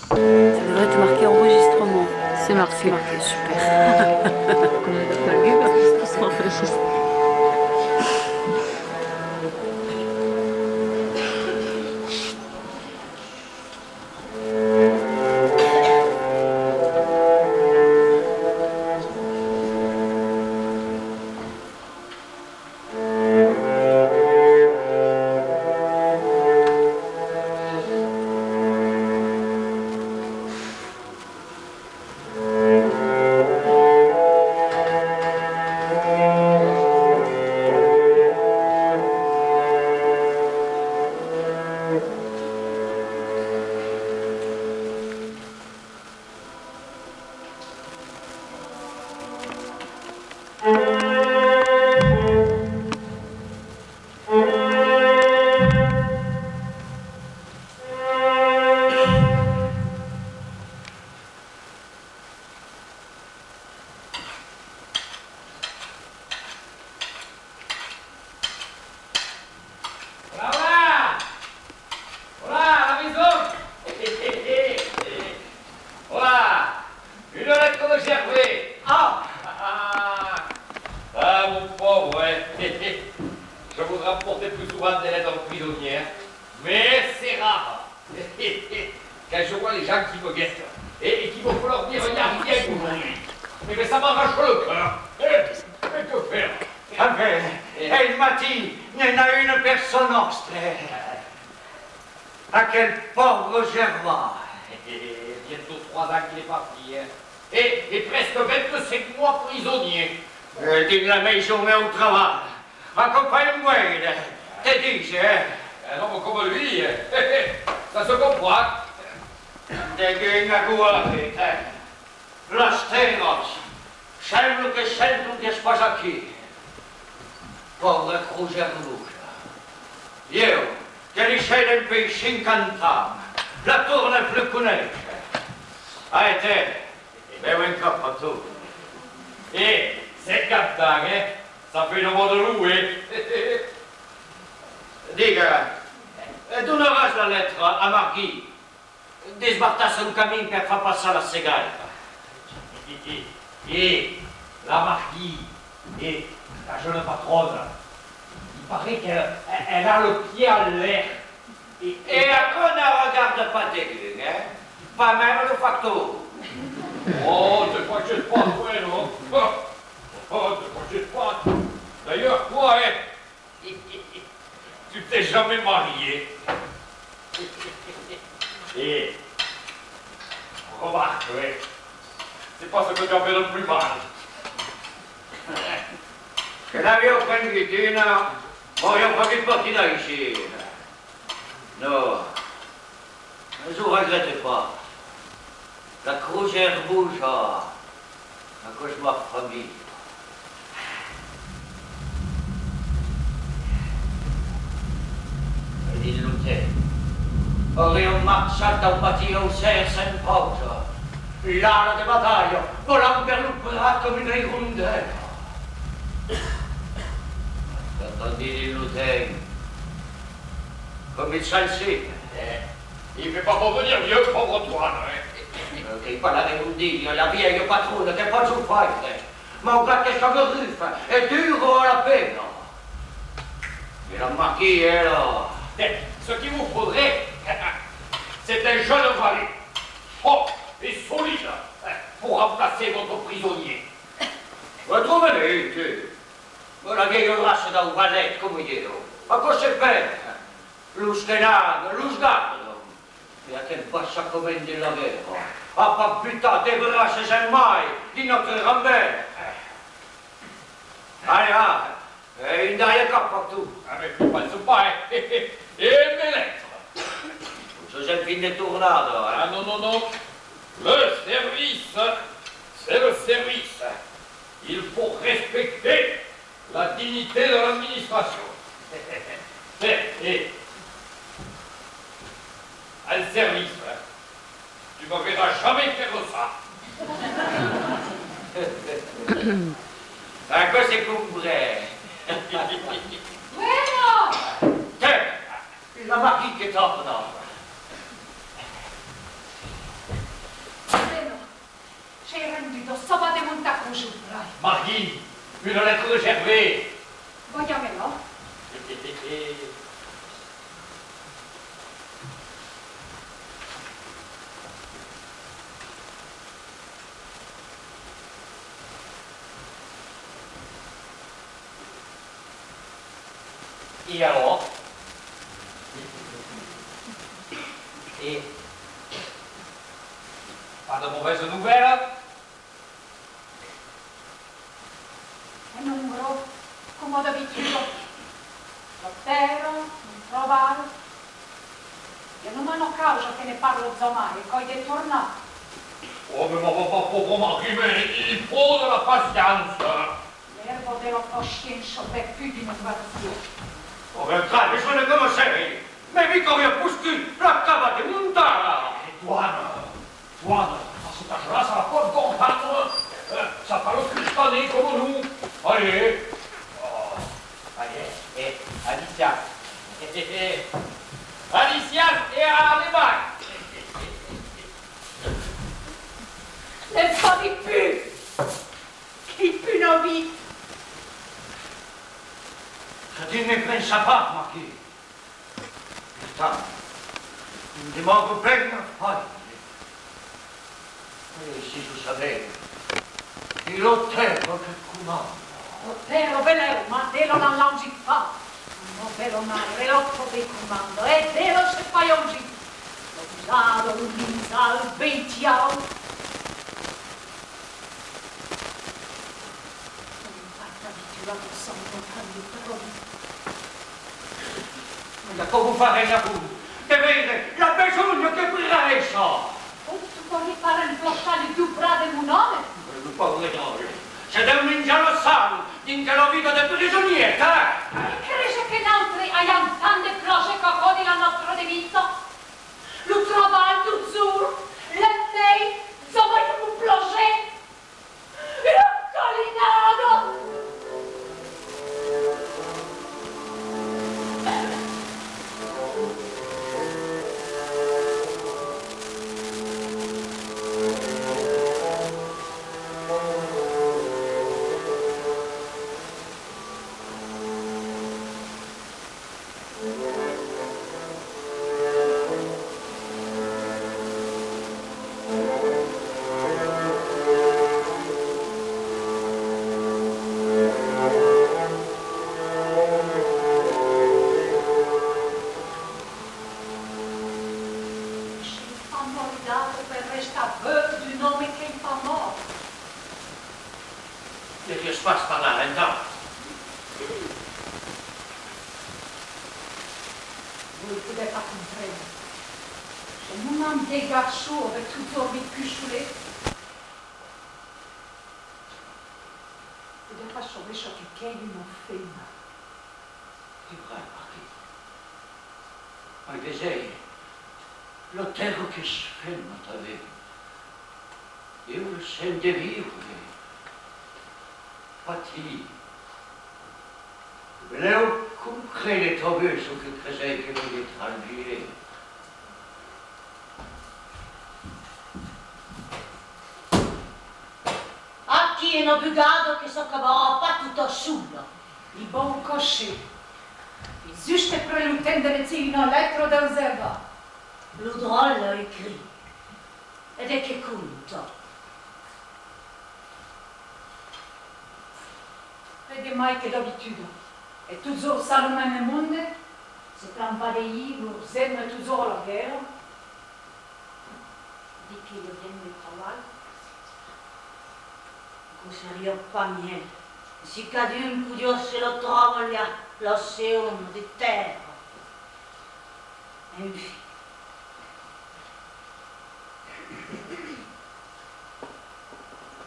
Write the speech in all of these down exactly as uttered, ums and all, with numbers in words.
Ça devrait être marqué enregistrement. C'est marqué. C'est marqué, super. Hola, hola! Hola, la maison! Hola! Una letra de Gervais! Ah! Ah, mon pauvre, eh! Je voudrais emporter plus souvent des lettres de prisonniers, mais c'est rare! Quand je vois les gens qui me guettent et, et qui me font leur dire, il n'y a rien aujourd'hui, eh bien, ça m'arrache le cœur. Eh, mais que faire? Enfin, el matin, ne n'a una per çò nòstre. Aquel pauvre Gervais. Bientôt trois ans qu'il est parti, hein. Et, et presque vingt-cinq mois prisonnier. Eh, dins la maison e au trabalh. Aquò fa un vuèire, te dise, eh? Un homme comme lui, eh, ça se comprend. Degun aquò, eh? Las tèrras, sembla que senton qu'es pas aquí. Paura crosièr boja. Ieu, que li sei dempuèi cinquanta ans, la torne plus conéisser. Ai te, bèu un còp a tu. E, cinquanta ans, eh? Ça fait une mode louée. Diga, donaràs la letra a Marguí? Desbartàs un camin per far passar la segaira. E, e, e, la Marguí, e, la jeune patronne, il paraît qu'elle, elle a le pied à l'air. E, e aquò ne regarda pas degun, eh? Pas même lo factor. Oh, te fâches pas, toi, non? Oh, te fâches pas. D'ailleurs, toi, eh, tu t'es jamais marié. Eh, remarque, eh, c'est pas ce que tu as fait de plus mal. Que n'aviáu prengut una, m'auriáu fagut partir d'aicí. Non, je regrette pas. La crosièr boja, aquò's ma familha. E dins lo temps, auriáu marchat dau matin au ser sens pausa, l'ala de batalha, volant per lo prat coma una irondèla. Quand on dit dins lo temps, coma un salsit. Eh, il fait pas bon venir vieux, pauvre toi, hein. Euh, qu'ei pas la redondilha, la vielha patrona, qu'es pas jo faire. Maugrat que siague rufa e dura a la pena. E la Marguí, ela... Eh, ce qu'il vous faudrait, c'est un jeune valet, fort et solide, pour remplacer votre prisonnier. Lo tròbes, tu? La vielha raça dau valet coma ieu, aquò se perd. Los que n'an, los gardan. E aquel baissacament de la guèrra a pas butat de braces en mai dins nòstre rambèl. Allez, va, e un darrièr còp per tu. Ah, mais tu penses pas, hein? Et mes lettres? Soi en fin de tornada, hein? Ah, non, non, non. Le service, c'est le service. Il faut respecter la dignité de l'administration. Eh, eh. Un service, hein. Tu me verras jamais faire ça. Aquò se compren. Bueno! Tiens, la Marguí que torna. E alors? E pas de mauvaises nouvelles? E non, gros, coma d'abituda. La tèrra, lo trabalh. E nonmàs una causa que ne parla jamai, e qu'ai de tornar. Oh, mais ma papa, pauvre mari, mais il faut de la patience. L'èrba de la paciéncia perd pus d'una version. Oh, ben, calme, çò ne que me sèri. Mès mi qu'auriá poscut l'acabar de montar! Joan, Joan, a cet âge-là, ça va pas comprendre. Euh, ça parle plus spanné comme nous. Allez. Oh, allez, eh, Alicia. Alicia, e a l'embarc. Ne'n pòdi pus. Qu'ei pus una vita. Que tu ne pensas pas, Marquis. Putain, demòra ben a faire. E si lo sabèi, e la tèrra que comanda. La tèrra, benlèu, mas d'ela n'an laugit pas. Ma bèla maire, l'òc tanben comanda, e d'ela se fai augir. La gojada, lo linzal, lo bestiau. Son pas abituat a çò, mon amic Robin. Mès aquò vos fa ren a vos de veire la besonh que pressa! Ò, tu pòdi pas remplaçar lo dobrat de mon òme? Mès lo paure òme se deu minjar la sang dins la vida de prisonier, tè! E creses que nautres ajam tant de plaser qu'aquò dins la nòstra de vita? Lo trabalh totjorn, l'ennui, jamai lo plaser. Ua calinada! S'ei pas maridada per restar veuva d'un òme qu'ei pas mòrt. Deviás pas parlar entà. Vos podètz pas comprendre. Se mon amic de garçon aviá totjorn viscut solet, podètz pas saber çò que qu'ei una femna. Es vrai, Marquis. Ai de veire la tèrra qu'es femna tanben. Ieu le sent de viure, patir. Benlèu comprene tanben çò que cresèi que vei d'estrangier. Aquí una bugada que s'acabarà pas tota sola. Li vau còser. E just après lo temps de legir una letra deu Zerva. Lo dròlle a escrit. E de qué conta? Res de mai que d'abituda. E totjorn sens lo mème monde. Se plen pas de i, lo zen es totjorn a la guèrra. De qué i a bien de trabalh? Aquò seriá pas mièlh si cadun podiá se la trabalhar, la seuna de tèrra. Enfin.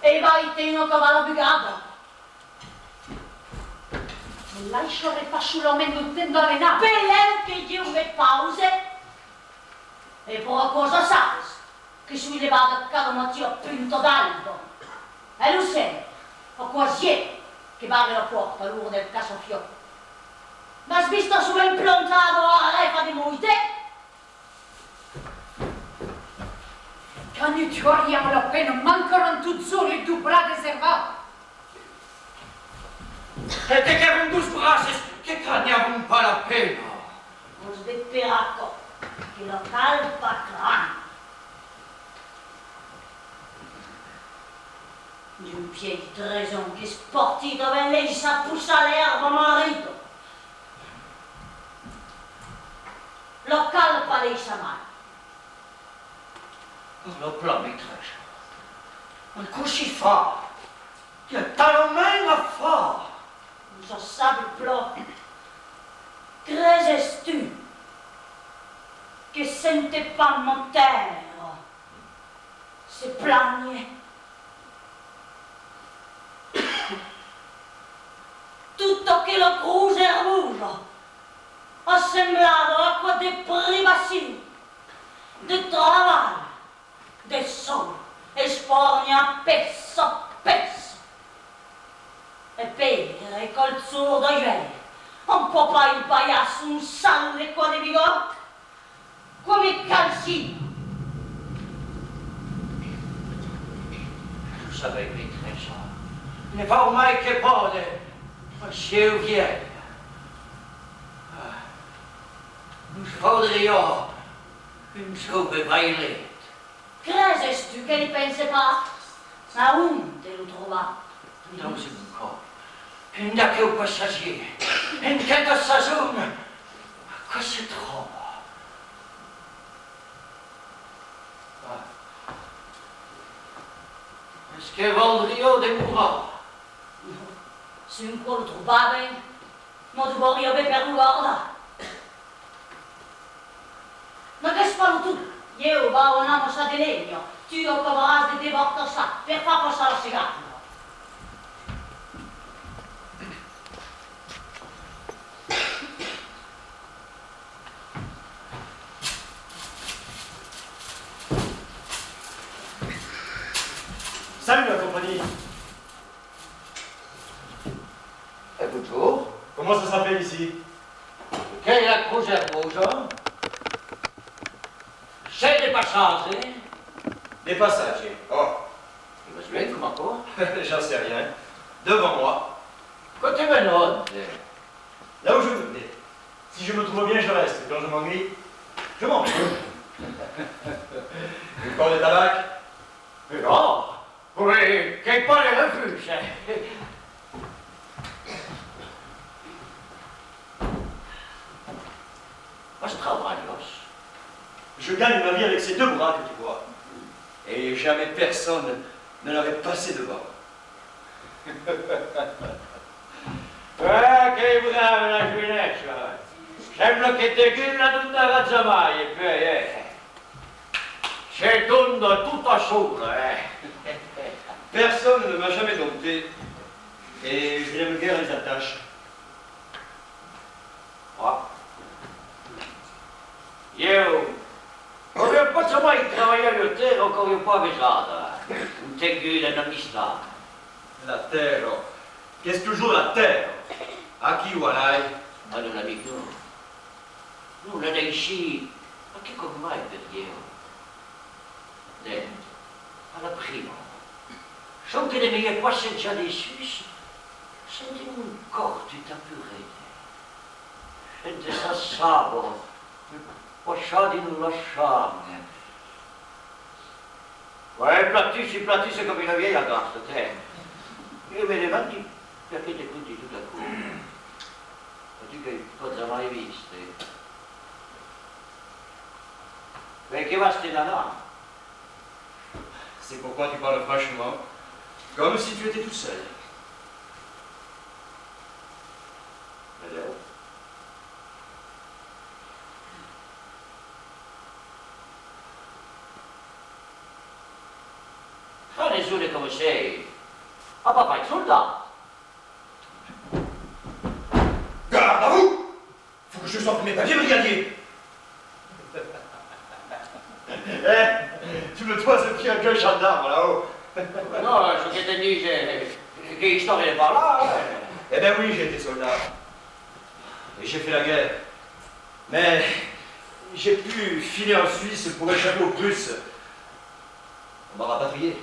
E vai, tè, acabar la bugada. Lo laissarè pas solament lo temps d'alenar. Benlèu que ieu me pause. E per aquò ja sabes que soi levada cada matin a punta d'alba. E lo ser, aquò es ieu que barre la pòrta a l'ora del caça-fiòc. M'as vista sovent plantada a la refa de Moite? Quand ne tuariam la pena, mancaràn totjorn li dos braces de Zerva. E te quèrem dos braces Que cranhavan pas la pena. Vos de per aquò, que la calpa crana. D'un pièi de tres ans qu'es partit avèm laissat possar l'èrba marrida. La calpa daissa mal. Parla plan, maitressa. Cossí far? I a talament a far! Nosas sabe plan. Creses tu que sente pas ma tèrra se plànher? Tota aquela crotz erbosa, assemblada a aquò de privacion, de trabalh, de sòu, espòrnia pèça a pèça. E pere, col jorn d'ajuèl, òm pòt pas i balhar son salt de còp de bigòt? Coma calcina! Lo sabètz, maitressa, ne fau mai que pòde, siáu vièlha. Ah, nos faudriá un jove vailet. Creses tu que li pense pas? A onte lo trobar? Dins un còp, un d'aqueu passatgier, en queta sason, aquò se tròba. Ah. Es que valdriá demorar? Se un còp lo trobàvem, mos devoriá ben per lo gardar. N'aguèsse pas lo torn, ieu vau anar amassar de lenha, tu acabaràs de desbartassar per far passar la segarra. Salut la compagnie! Eh, bonjour. Comment ça s'appelle ici? Qu'es la crotz erbosa? Sèm de passatge. De passatge? Oh. E vas ben coma aquò? J'en sais rien. Devant moi. Quò te mena onte? Là où je veux. Si je me trouve bien, je reste. Quand je m'ennuie, je m'en vais. Une pomme de tabac? Non. Oui, qu'es pas de refus. Vos trabalhatz? Je gagne ma vie avec ces deux bras que tu vois. Et jamais personne ne l'aurait passé devant. Ah, qu'es brava la joinessa! Sembla que te gulan, la dondaràs jamai, e puèi, eh! Se donda tota sola, eh! Personne ne m'a jamais dompté, et je n'aime guère les attaches. Ah. Ieu, auriá pas jamai trabalhat la tèrra qu'auriá pas besada, ont te gulan, l'amistat. La tèrra, qu'es toujours la tèrra, aquí o alai. Ah non, amic, non. Non, la daissi aquí coma mai per ieu. Dens, a la prima, sonque de me i passejar dessús, senti mon còr tot a pureta. Senti sa saba passar dins la sang. Uèi, platisse, platisse coma una vièlha gasta, tè. E me demandi perqué te conti tot aquò. Mas tu qu'ai pas jamai vist. Perqué vas-te n'anar? C'est pourquoi tu parles franchement, comme si tu étais tout seul. Adèu. Fa de jour coma sei, a pas fait soldat. Garde à vous! Faut que je sorte mes papiers, brigadier. Eh, tu me toises le pied à gueule gendarme, là-haut. Non, ce que te dis, c'est que l'histoire n'est pas là, hein. Eh ben oui, j'ai été soldat. Et j'ai fait la guerre. Mais j'ai pu filer en Suisse pour échapper aux Russes. On m'a rapatrié.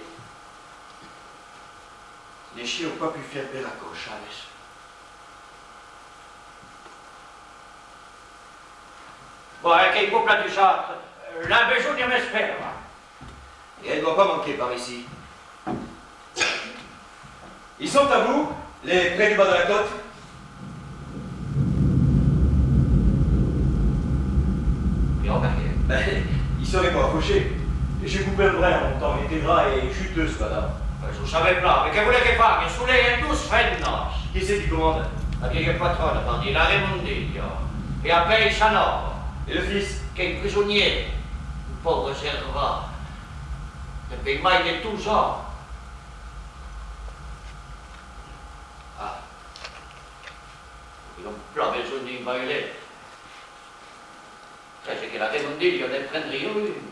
Naishi au pas pu faire peraco, Charles. Bon, e qu'ei plan tusat, la besonha m'espèra. E elle doit pas manquer par ici. Ils sont à vous, les prés du bas de la côte ? Et en arrière. Ben, ils seraient moins fauchés. J'ai coupé un brin en montant, il était gras et juteux, ce bâtard. Euh, je savais pas, mais que voulez que fague, sous les douze femmes. Qui c'est qui commande ? La vieille patronne, pardi, la Raimondilla. Et après, il s'en va. Et le fils ? Qu'est prisonnier, le pauvre servat. Depuis mai de douze ans. Ah. Ils ont plein besoin d'un bailet. Crese que la Raimondilla ne prendriá un.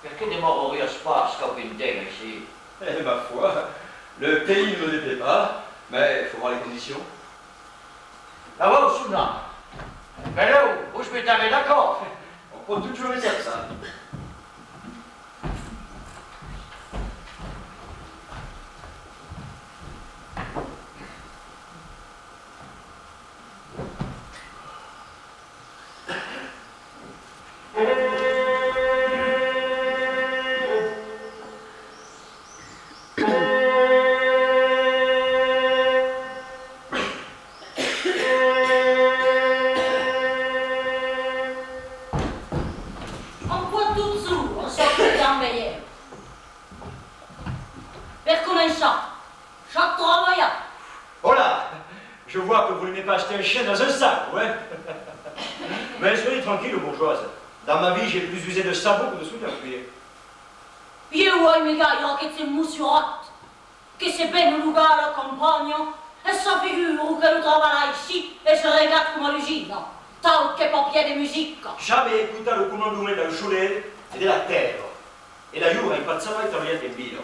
Perqué demorariás pas quauqu'un temps aicí ? Eh, ma foi, le pays ne me déplaît pas, mais faut voir les conditions. La vau sonar. Belèu, vos metaré d'acòrd. On peut toujours essayer ça. Enquò totjorn, çò que tanben. Per començar, chau trabalhar. Hola ! Je vois que vous n'aimez pas acheter un chien dans un sac, vous, hein ? Mais soyez tranquille, bourgeoise. Dans ma vie, j'ai plus usé de sabots que de souliers en cuir. Ieu aime gaire aqueste mossurat que se ven logar a la campanha e s'afigura que lo trabalh aicí es regat coma l'usina, tau que papièr de musica. Jamais écoutar le commandement d'un soleil et de la terre. E la jura ai pas jamai trabalhat en vila.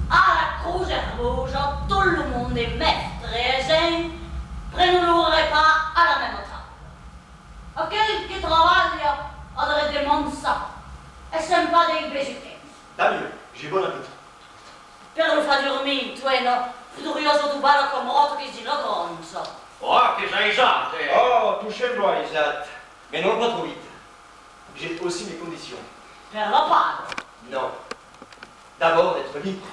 A la Crosièra Roja, tot lo monde, mèstre e gent, prenon lo repàs a la mèma taula. Aquel que trabalha a dret de mansar e sèm pas dei besuquens. Tant mieux, j'ai bon appétit. Per lo far dormir, Toena, fodriás adobar la cambròta qu'es dins la granja. Oh, qu'es aisat, eh! Oh, tot sembla aisat, mais non pas trop vite. J'ai aussi mes conditions. Per la paga? Non. D'abord d'être libre.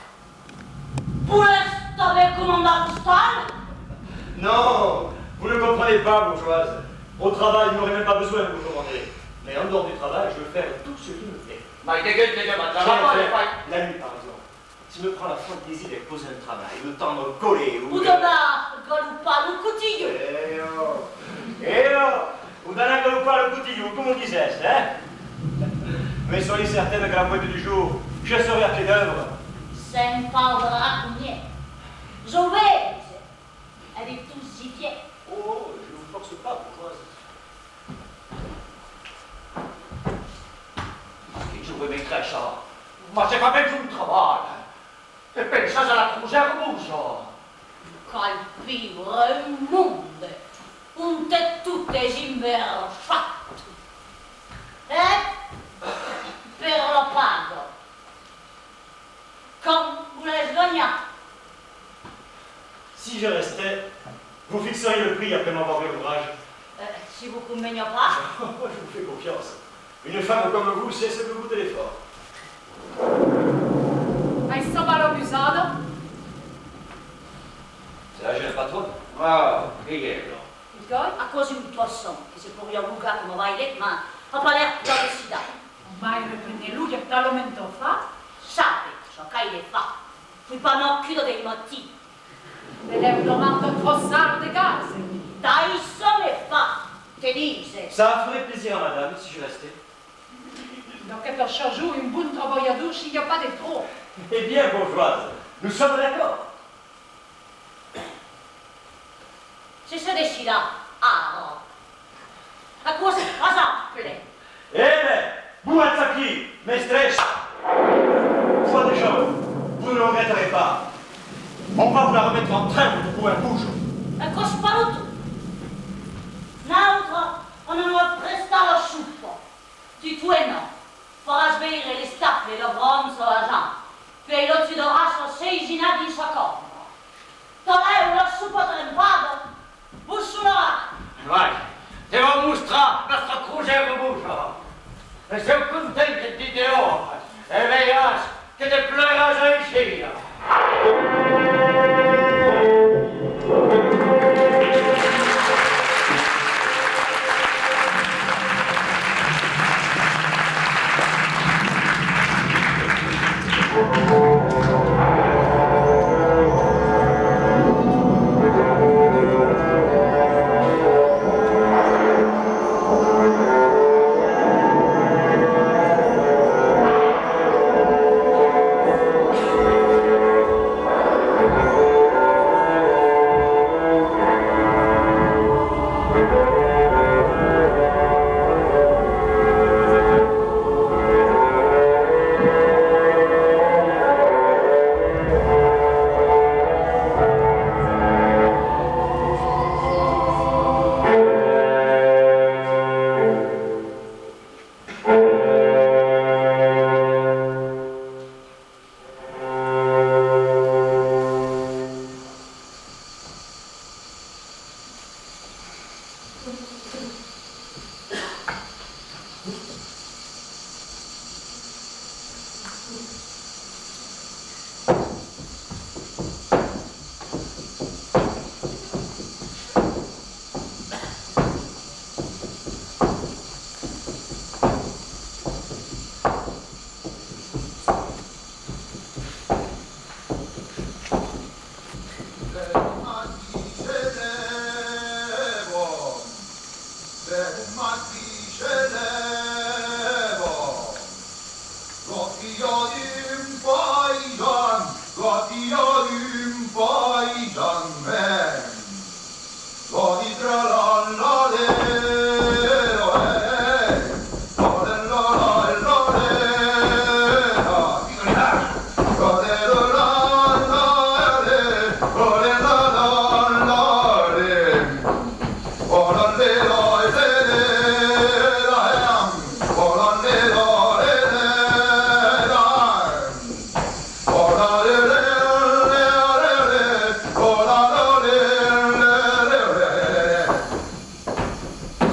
Volètz tanben comandar l'ostal? Non, vous ne comprenez pas, bourgeoise. Au travail, vous n'aurez même pas besoin de me commander. Mais en dehors du travail, je veux faire tout ce qui me plaît. Mai de gèt de debat. Tiens, tiens, la nuit, par exemple. Tu me prends la fantaisie de poser un travail, de tendre un collet ou... O d'anar galopar lo cotilhon. Eh oh! Eh oh! O d'anar galopar lo cotilhon, comme on disait, hein? Mais soyez certaine qu'à la pointe du jour, je serai à pied d'œuvre. Sèm pas braconhièrs. Joves! E de tot gibièr. Oh, je ne vous force pas, bourgeoise. Que jo vos metre a char, mas se fa ben un trabalh. E pensatz a la Crosièra Roja. Cal viure un monde onte tot es imberchat. E per la paga. Quant volètz ganhar? Si je restais, vous fixeriez le prix après m'avoir vu à l'ouvrage. Euh, si vous conveniez pas. Je vous fais confiance. Une femme comme vous sait ce que goûte l'effort. Ai sauvat l'abusada. C'est la jeune patronne. Ah, qu'ei ela. Oi, aquò's un toisson que se poiriá logar coma vailet, mas a pas l'air plan decidat. Mai reprene-lo, i a talament a far. Sabe çò qu'ai de far. Pòi pas anar cuda dei matin. Belèu doman de trossar de gaz. Daissa-me far, te dise. Ça ferait plaisir à madame si je restais. Donc, per chas jo, un bon trabalhador, s'i i a pas de tròp. Eh bien, bourgeoise, nous sommes d'accord. Se sètz decidat, ara, aquò's fasable. Eh ben, boratz aquí, mestressa! Foi de gens, vous ne le regretterez pas. On va vous la remettre en train, votre bourgeoise. Aquò's pas lo tot. Nautres anam aprestar la sopa. Tu, Toena, farà Dins sa cambra. Talèu la sopa trempada vos sonarà. Vai, te vau mostrar nòstra crosièra boja. E siáu content que ti te òbras, e veiràs que te plairàs aicí.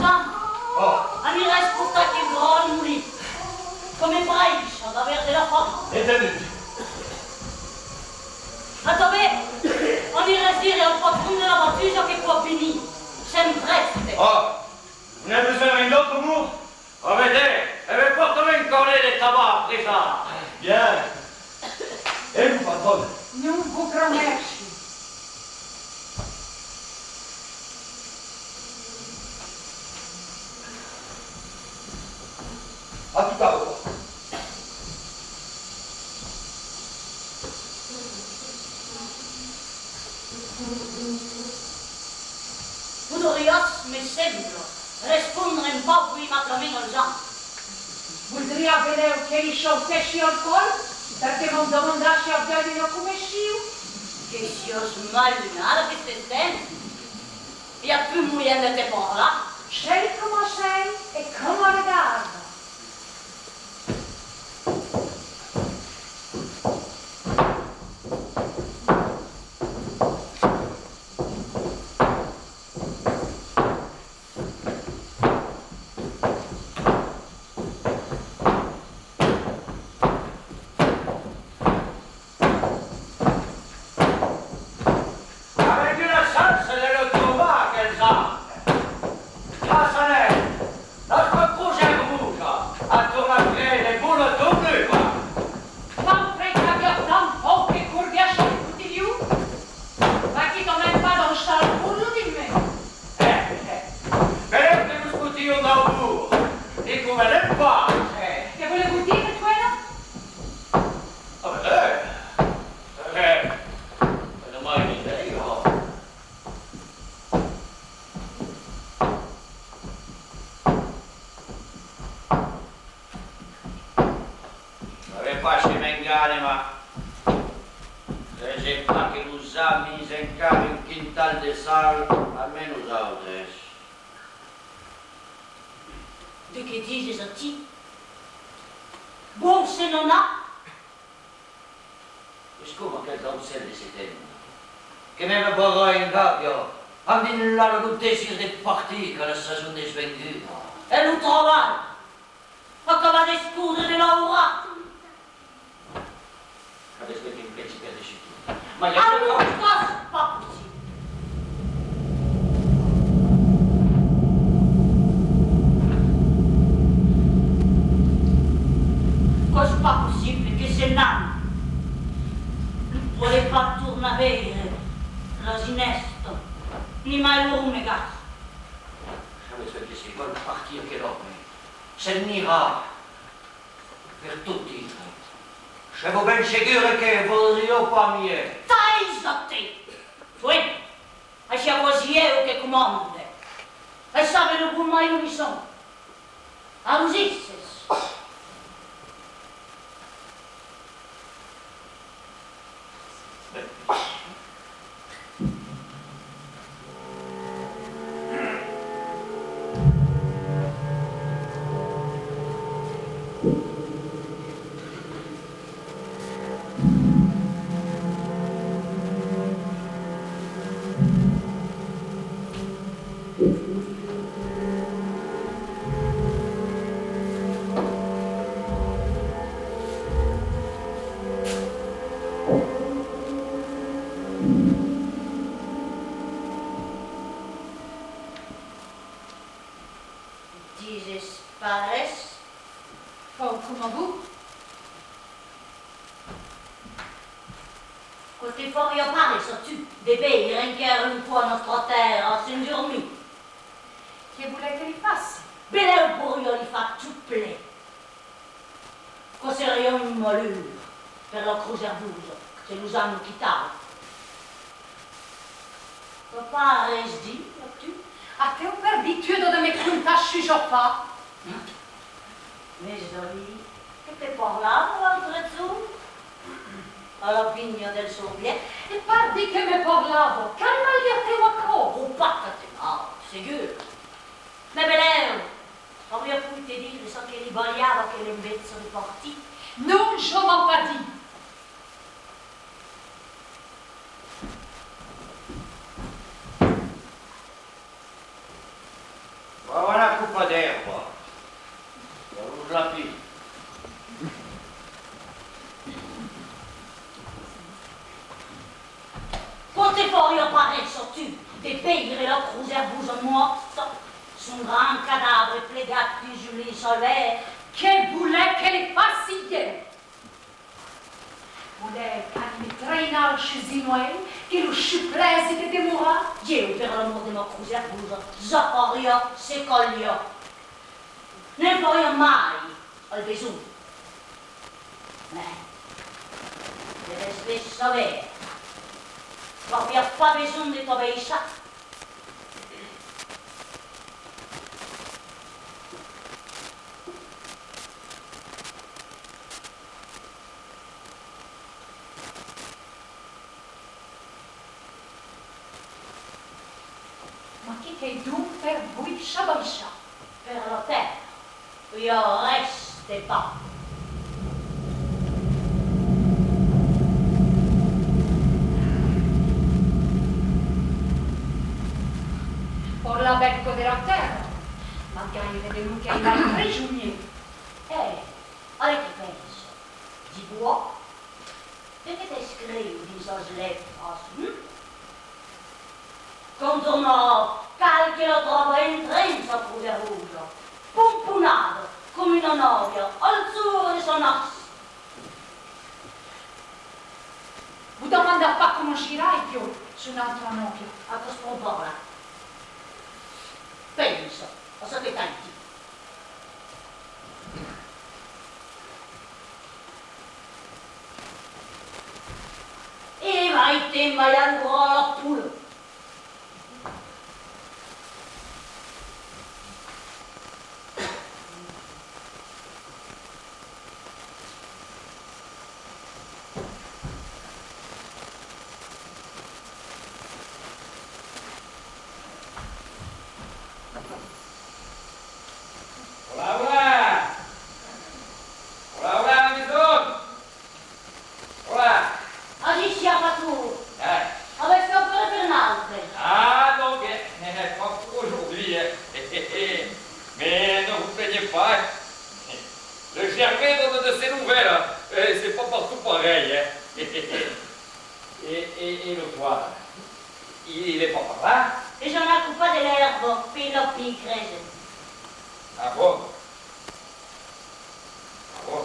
Jean, aniràs portar aquel dròlle molin, que me praicha d'aver de la fam. Entenut. Atanben, aniràs dire al patron de la batusa que pòt venir, sèm prèstes. Oh, n'ai besonh d'un autre mot? Avete, e ve pòrta-me un caulet de tabac après ça. Bien. E lo patron? Non, vos promèti. A tot a l'ora. Podriás, me sembla, respondre un pauc polimicament al Jean. Voldriá benlèu que li sortèssi al còl per que me'n demandassi a veire una comission. Que siás malnada aquestes temps! I a pus moien de te parlar. Sei coma sei e coma regarda. Avèm una chança de lo trobar, aquel Jean. Hassanèl, nòstra crosièra boja a tornat prendre bona tornura. Vau crei qu'aviá tan pauc que corguèsse de cotilhon. Vaquí quand même pas d'un sal burlo dins me. Eh, eh, belèu que los cotilhons d'Aubourg li convenèn pas, eh. Que volètz dire, Tuela? Ah, ben, eh, eh, una mala idèia. Sabe pas se m'engane, mas crese pas que los amics encara un quintal de sal amb nosautres. De qué dises, a ti? Bon, se non a Es coma aquel aucèl de setembre, que mème barrat en gàbia, amb un lala d'otèssias de partir quand la sason es venguda. E lo trabalh! Acabar d'escodre, de laurar! Avètz ben un plegi per de suquit. Mai aquò, aquò's pas possible. Aquò's pas possible que se n'an. Lo pòde pas tornar veire, la ginèsta, ni mai lo romegar. Avètz ben que se vòl partir aquel òme, se'n irà. Per tot dire, sètz ben segura que voldriá pas mièlhs? Taisa-te! Uèi, es aquò's ieu que comande. E sabes lo bon mai ont son. Ausisses? Dises pas res? Fau coma vos. Quò te fariá pas res a tu de veire enquèra un còp nòstra tèrra sens dormir? Que volètz que li faci? Benlèu poiriá li far tot plen. Quò seriá un malur per la Crotz Herbosa, se los an lo quitar. T'as pas res dit, a tu? As-tu perdut de me contar sus afar? Mes avis, que te parlava l'autre jorn a la vinha del Sorbièr? E pardí que me parlava, qu'ai mal dit aquò? O pas qu'as de mal, segur. Mes benlèu auriá pogut te dire çò que li balhava aquela enveja de partir. Non, jo m'as pas dit. Vau anar copar d'èrba. Vau los lapins. Quò te fariá pas res a tu de veire la Crotz Herbosa mòrta, son grand cadabre plegat dins un linçòl verd? Que volètz que li faci ieu? Volètz qu'ani me trainar sus un uèlh, que lo suplèci de demorar? Ieu, per l'amor de ma Crotz Herbosa, ja fariá se caliá. Ne'n fariá mai, al besonh. Mès, devètz ben saber, qu'auriá pas besonh de t'abaissar. Mas que qu'ei donc per vos s'abaissar? Per la tèrra, i a res de pas. Parlatz ben de la tèrra, mas gaire de lo qu'ei mai prisonièr. E, ara que pensi, Dibois, de qué t'escriu dins sas letras, hum? Quand tornarà, cal que la tròba entre en sa Crotz Herbosa, pomponada coma una nòvia al jorn de sa nasida. Vos demandatz pas coma girai ieu, son autra nòvia. Aquò's pro parlar. Pensa a çò que t'ai dit. E vai-te'n balhar lo gra a la pola. Hola, hola! Hola, hola, a la maison! Hola! Le Gervais donne de ses nouvelles, eh, c'est pas partout pareil, hein. Et, et, et le toit, il, il est pas par là ? E j'en ai copat de l'èrba, per lo picre. Ah bon ? Ah bon ?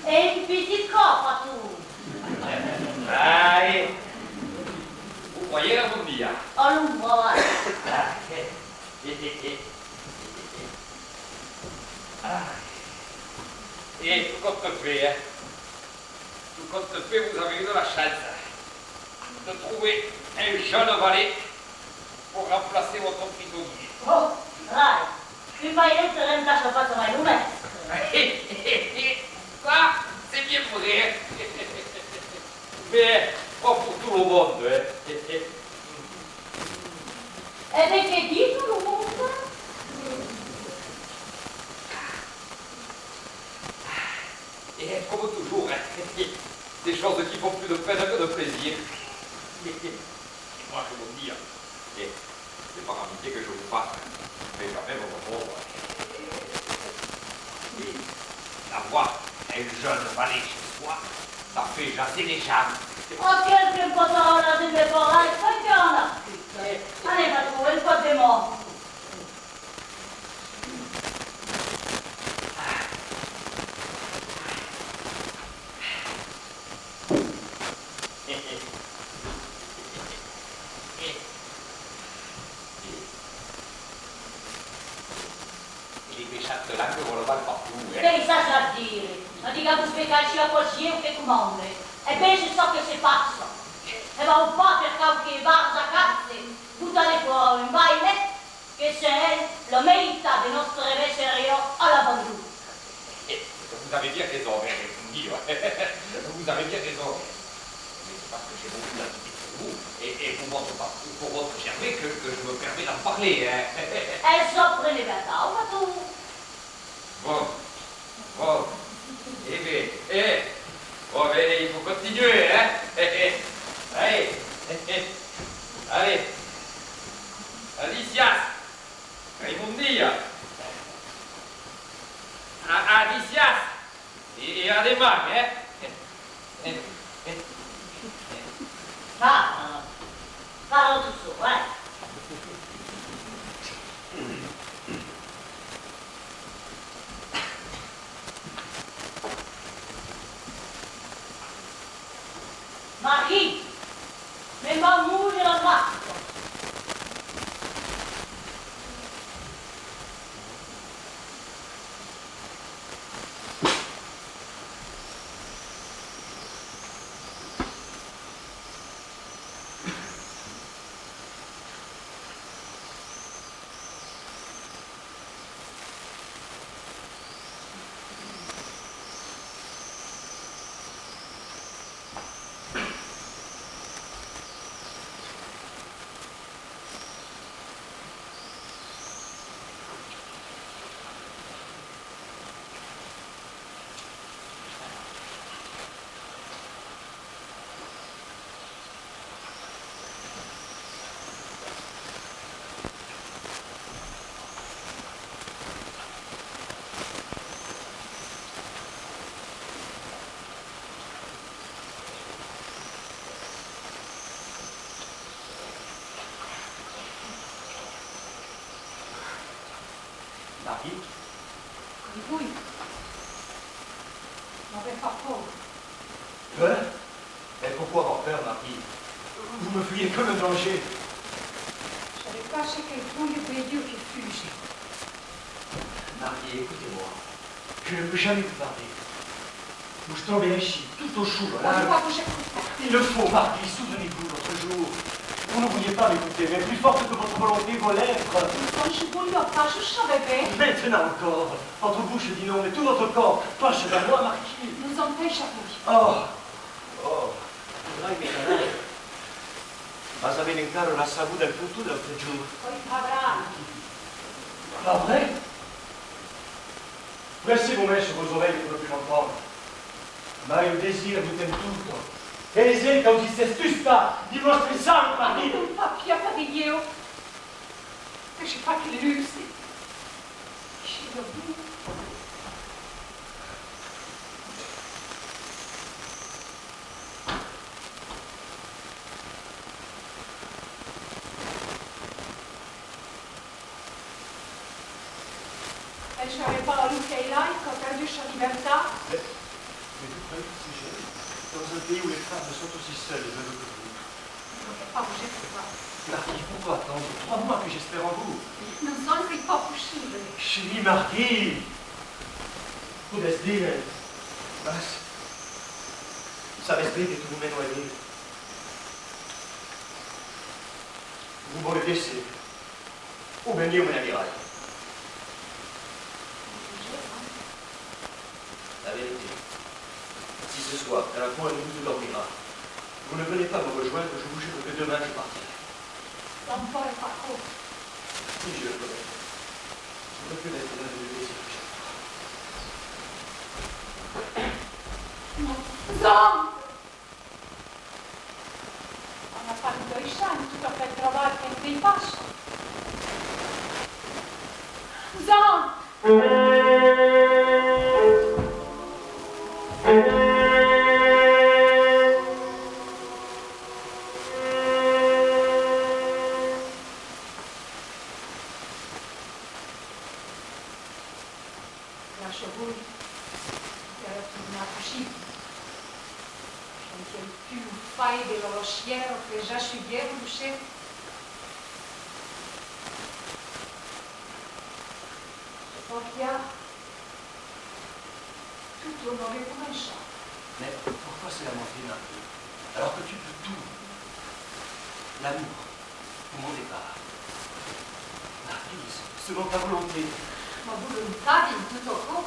E un pitit còp, a tu. Ai! Vous croyez à mon dia ? Allons, va, va. Ah, eh, eh, eh, eh. Ah. Et comme ça fait, hein. Tout compte fait, vous avez eu de la chance de trouver un jeune valet pour remplacer votre prisonnier. Oh, rai, un vailet remplaça pas jamai lo mèstre. Ça, c'est bien vrai. Mais pas pour tout le monde, hein. E de qué ditz lo monde? Et comme toujours, hein, des choses qui font plus de peine que de plaisir. Et moi, je vous dis, hein, et c'est par amitié que je vous parle, hein, mais quand même, on va. Et d'avoir un jeune valet chez soi, ça fait jaser les gens. Aquel que me passarà la de me parlar, fai-te un article. Allez, va trouver un còp de mans. Li pechat de l'an que vòla pas partout, eh? Qu'es ça, dire? Adiga, vos me caissi aquò's ieu que comande. E vese çò que se passa. E vau pas per quauque barja casse botar defòra un vailet que sèm la meitat de nòstre bestiariá a l'abandon. Eh, vous avez bien raison, eh, mon Dieu. Vous avez bien raison. Mais c'est parce que j'ai beaucoup d'amitié pour vous et, et pour votre, pour votre Gervais que, que je me permets d'en parler, hein. E ça prenètz ben atau, patron. Bon. Bon. Eh ben, eh. Bon, ben, il faut continuer, hein. Allez. Allez. Adissiatz. Ai mon dia. A, adissiatz. E, e a deman, eh. Parla, parla tu sol, eh. Marie, me'n vau molhar la barca. Marie ? Oui, oui. M'avètz fach paur. Peur ? Et pourquoi avoir peur, Marie ? Vous me fuyez comme un danger. J'avais peur que quelqu'un de meilleur que fuge. Marie, écoutez-moi. Je ne peux jamais vous parler. Vous trouvez ici, tout au chaud, là. On ne va pas vous écouter. Il le faut, Marie, souvenez-vous l'autre jour. Vous ne vouliez pas m'écouter, mais plus forte que votre volonté, vos lèvres. Quand je voulais pas, je savais bien. Maintenant encore, votre bouche dit non, mais tout votre corps penche vers moi, Marie. Nous en pêche à vous. Oh, oh, rai me carai. Mas avèm encara la sabuda en poton l'autre jour. Oi, pas vrai. Pas vrai? Pressez vos mains sur vos oreilles pour ne plus m'entendre. Mai lo desir me ten tota. E es el qu'audisses tus pas, dins nòstre sang, Marie! Non, pas piatar de ieu! Ai pas que luxe. Ai de vos. Encara pas a lo qu'es lai, qu'a perduch sa libertat. Mais, mais vous croyez que c'est jeune, dans un pays où les femmes sont aussi seules et veuves que vous? Je ne peux pas vous épouser. Marquis, pourquoi attendre? Trois mois que j'espère en vous. Non, ça ne serait pas possible. Chérie Marquis, podètz dire, mas sabètz ben que tot lo monde o aime. Vous me reconnaissez. Ou bien mieux, mon ami Ray. La vérité, si ce soir, dans la cour, vous ne dormez pas, vous ne venez pas me rejoindre, je vous jure que demain je partirai. T'en parles pas trop. Si, je le connais. Je reconnaîtrai l'un de mes désirs que j'ai. Non. Non. An aparit daissant tot aquel trabalh que ne vei pas. Jean! Gràcia a vos, qu'èra tornat possible. Sentiái pus lo fais de la lasièra que ja suguèron lo ser. Se pòt ja, tot torna recomençar. Mais pourquoi se lamenter, Marquis, alors que tu peux tout? L'amour, ou mon départ. Marquise, selon ta volonté. Ma volontat dins tot aquò?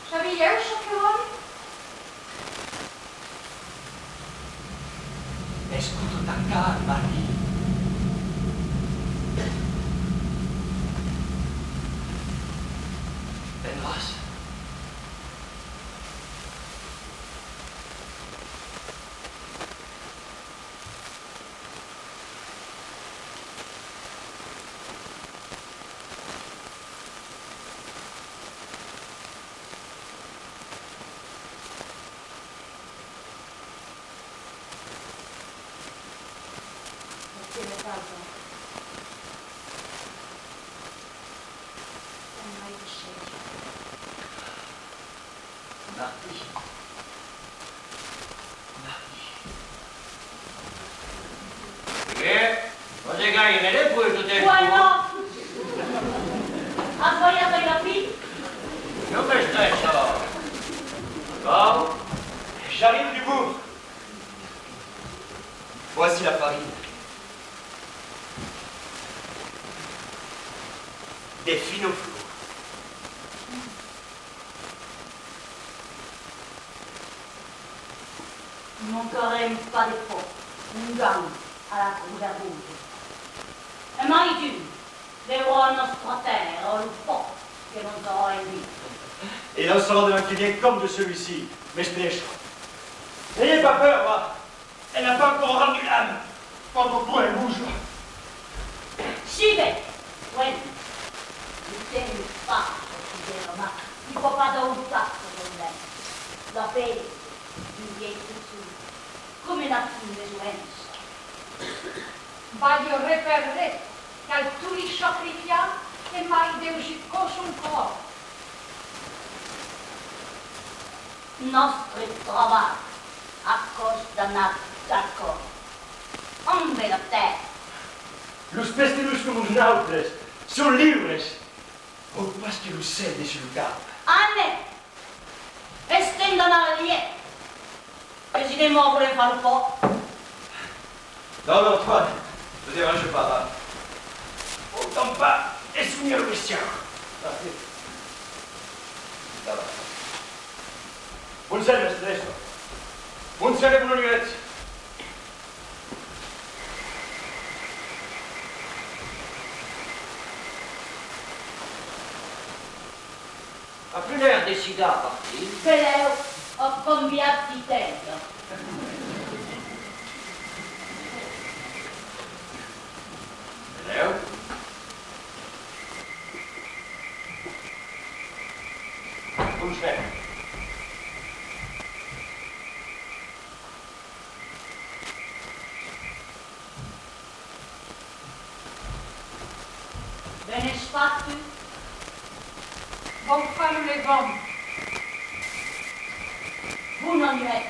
Sabiás çò que vòli? Escota ta cara, Marquis. Vendràs? Aquela casa, on mai de ser. Marquis. Marquis. E ben, non es gaire de prus tot aquò. Bueno! As balhat la fin? Non m'estressa. Bon, j'arrive du bourg. Voici la farine. De fina flor. Mancarem pas de pòc, ongan, a la Crotz Roja. E mai d'un deurà nòstra tèrra, lo pòc que nos aurà aimit. Il en sera de l'an qui vient comme de celui-ci, mestre Estra. N'ayez pas peur, va. Elle n'a pas encore rendu l'âme. Pas encore, elle bouge. Si ben, oui. Lo temps passa, si ben, ma i pòt pas dautar, se volèm. La pèira d'un vièlh futur, coma la fin de joença. Balha res per res, cal tot li sacrifiar e mai deu jusc'au son còr. Nòstre trabalh a còs d'anar d'acòrd ambe la tèrra. Los pestelons coma nosautres son libres, vau pas que lo cèl dessús lo cap. Anem! Es temps d'anar al lièch. Que si demòra volèm far lo pòt. Non, non, Antoine, ne te dérange pas, va. Autant pas essomiar lo bestiau. Là-bas. Bonser, mestre. Bonser e bona nuèch. A plus l'èr decidat a partir. Belèu, Ò cambiat d'idèia. E lèu? Consèrt. Venes pas tu? Vau far lo levant. Bona nuèit.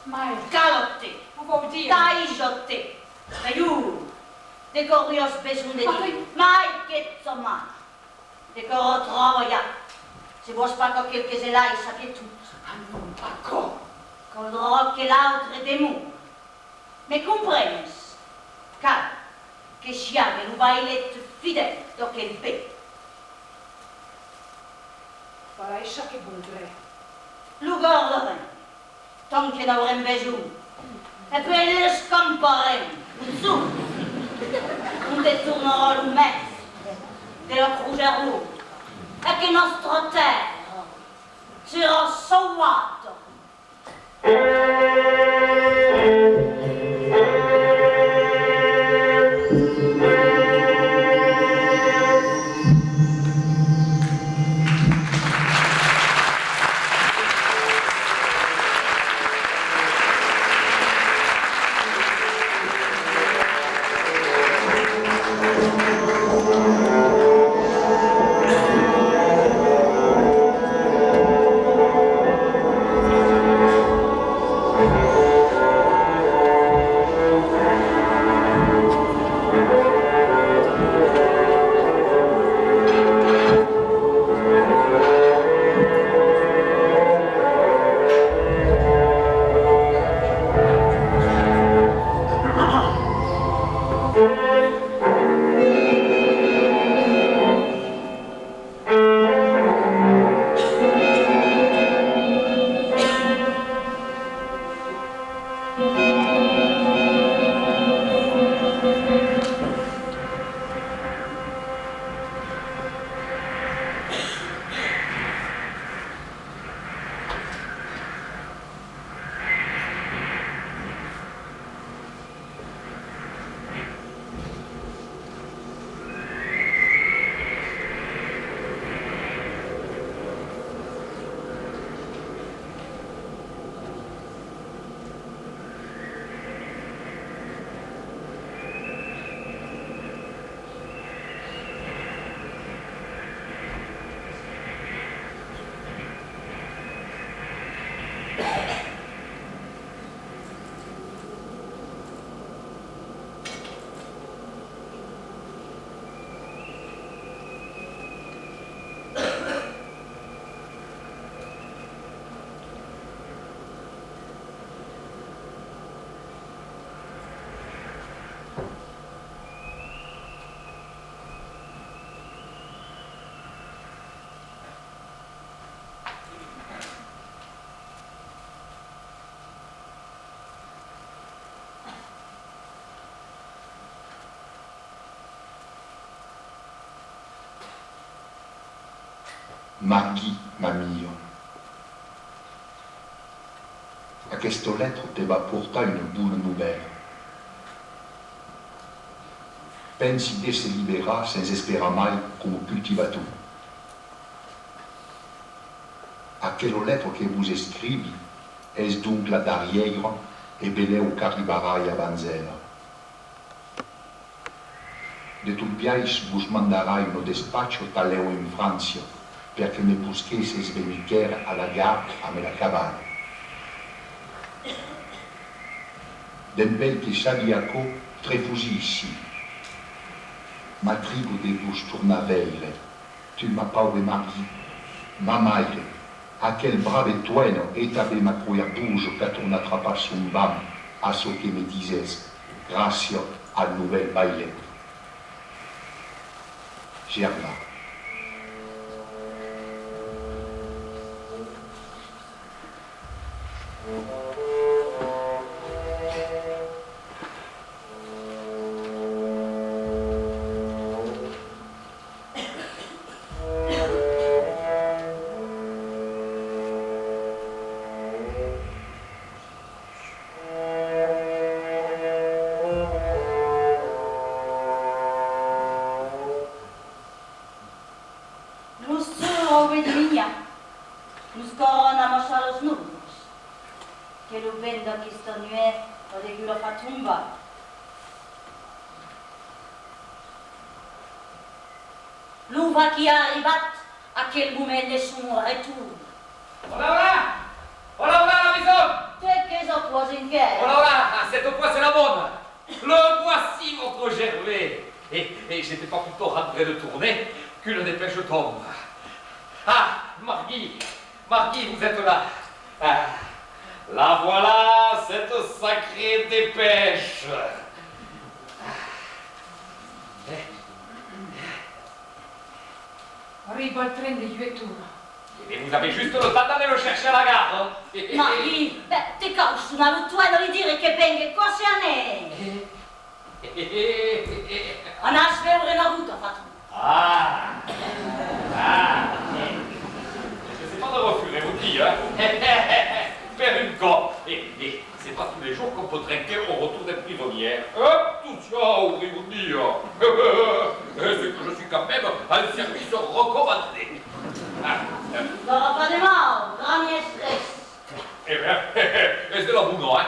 Mai. Cala-te! O vau dire. Taija-te! Mai, de qué auriás besonh de dire? Mai que jamai! De qué aurà trabalhat? Se vòls pas qu'aquel que se laissa de tot. Ah non, pas aquò! Caldrà que l'autre demore. Me comprenes? Cal que siague lo vailet fidèl d'aquel ben. Farai çò que voldrè. Lo gardarem, tant que n'aurem besonh, e puèi l'escamparem, lo jorn onte tornarà lo mèstre de la Crosièra e que nòstra tèrra serà sauvada. Marguí, ma milha. Aquesta letra te va portar una bona novèla. Pensi d'èsser liberat sens esperar mai coma cultivator. Aquela letra que vos escrivi es donc la darrièira e belèu qu'arribarai abans ela. De tot biais, vos mandarai una despacha talèu en França, per que me posquèssetz venir quèrre a la gara amb la cabana. Dempuèi que sabi aquò, trefusi ici. M'atrigo de vos tornar veire. Tu, ma paure Marguí, ma maire, aquel brave Toèna e tanben ma coerdosa qu'a tornat trapar son vam, a çò que me disètz, gràcia al novèl vailet. Gervais. Lo sòl au vent de minjar nos carran amassar las nòvas. Que lo vent d'aquesta nuèch a degut la far tombar. Lo vaquí a arribat aquel moment de son retorn. Hola, hola! Hola, hola, la maison! Te qu'es aquò's enquèra? Hola, hola! Ah, cette fois, c'est la bonne! Le voici, votre Gervais! Et, et j'étais pas plus tôt rentré de tourner qu'une dépêche tombe. Ah, Marguy! Marguy, vous êtes là! Ah, la voilà, cette sacrée dépêche! Arriba el tren de uèch oras. Eh bien, vous avez juste le temps d'aller le chercher à la gare, hein. Marguy, ben, te cau sonar lo Toèna, li dire que vengue, quò se anèm. Anatz beure una gota, Fatou. Ah! Ah! Je sais pas de refus, vous dis, hein. Per un còp. Eh, eh. C'est pas tous les jours qu'on peut trinquer au retour des prisonniers. Hop, tout ça, au Rivonia. C'est que je suis quand même un service recommandé. Ah, euh. N'aurà pas de mal, grand estrès. Eh bien, es de la bona, hein.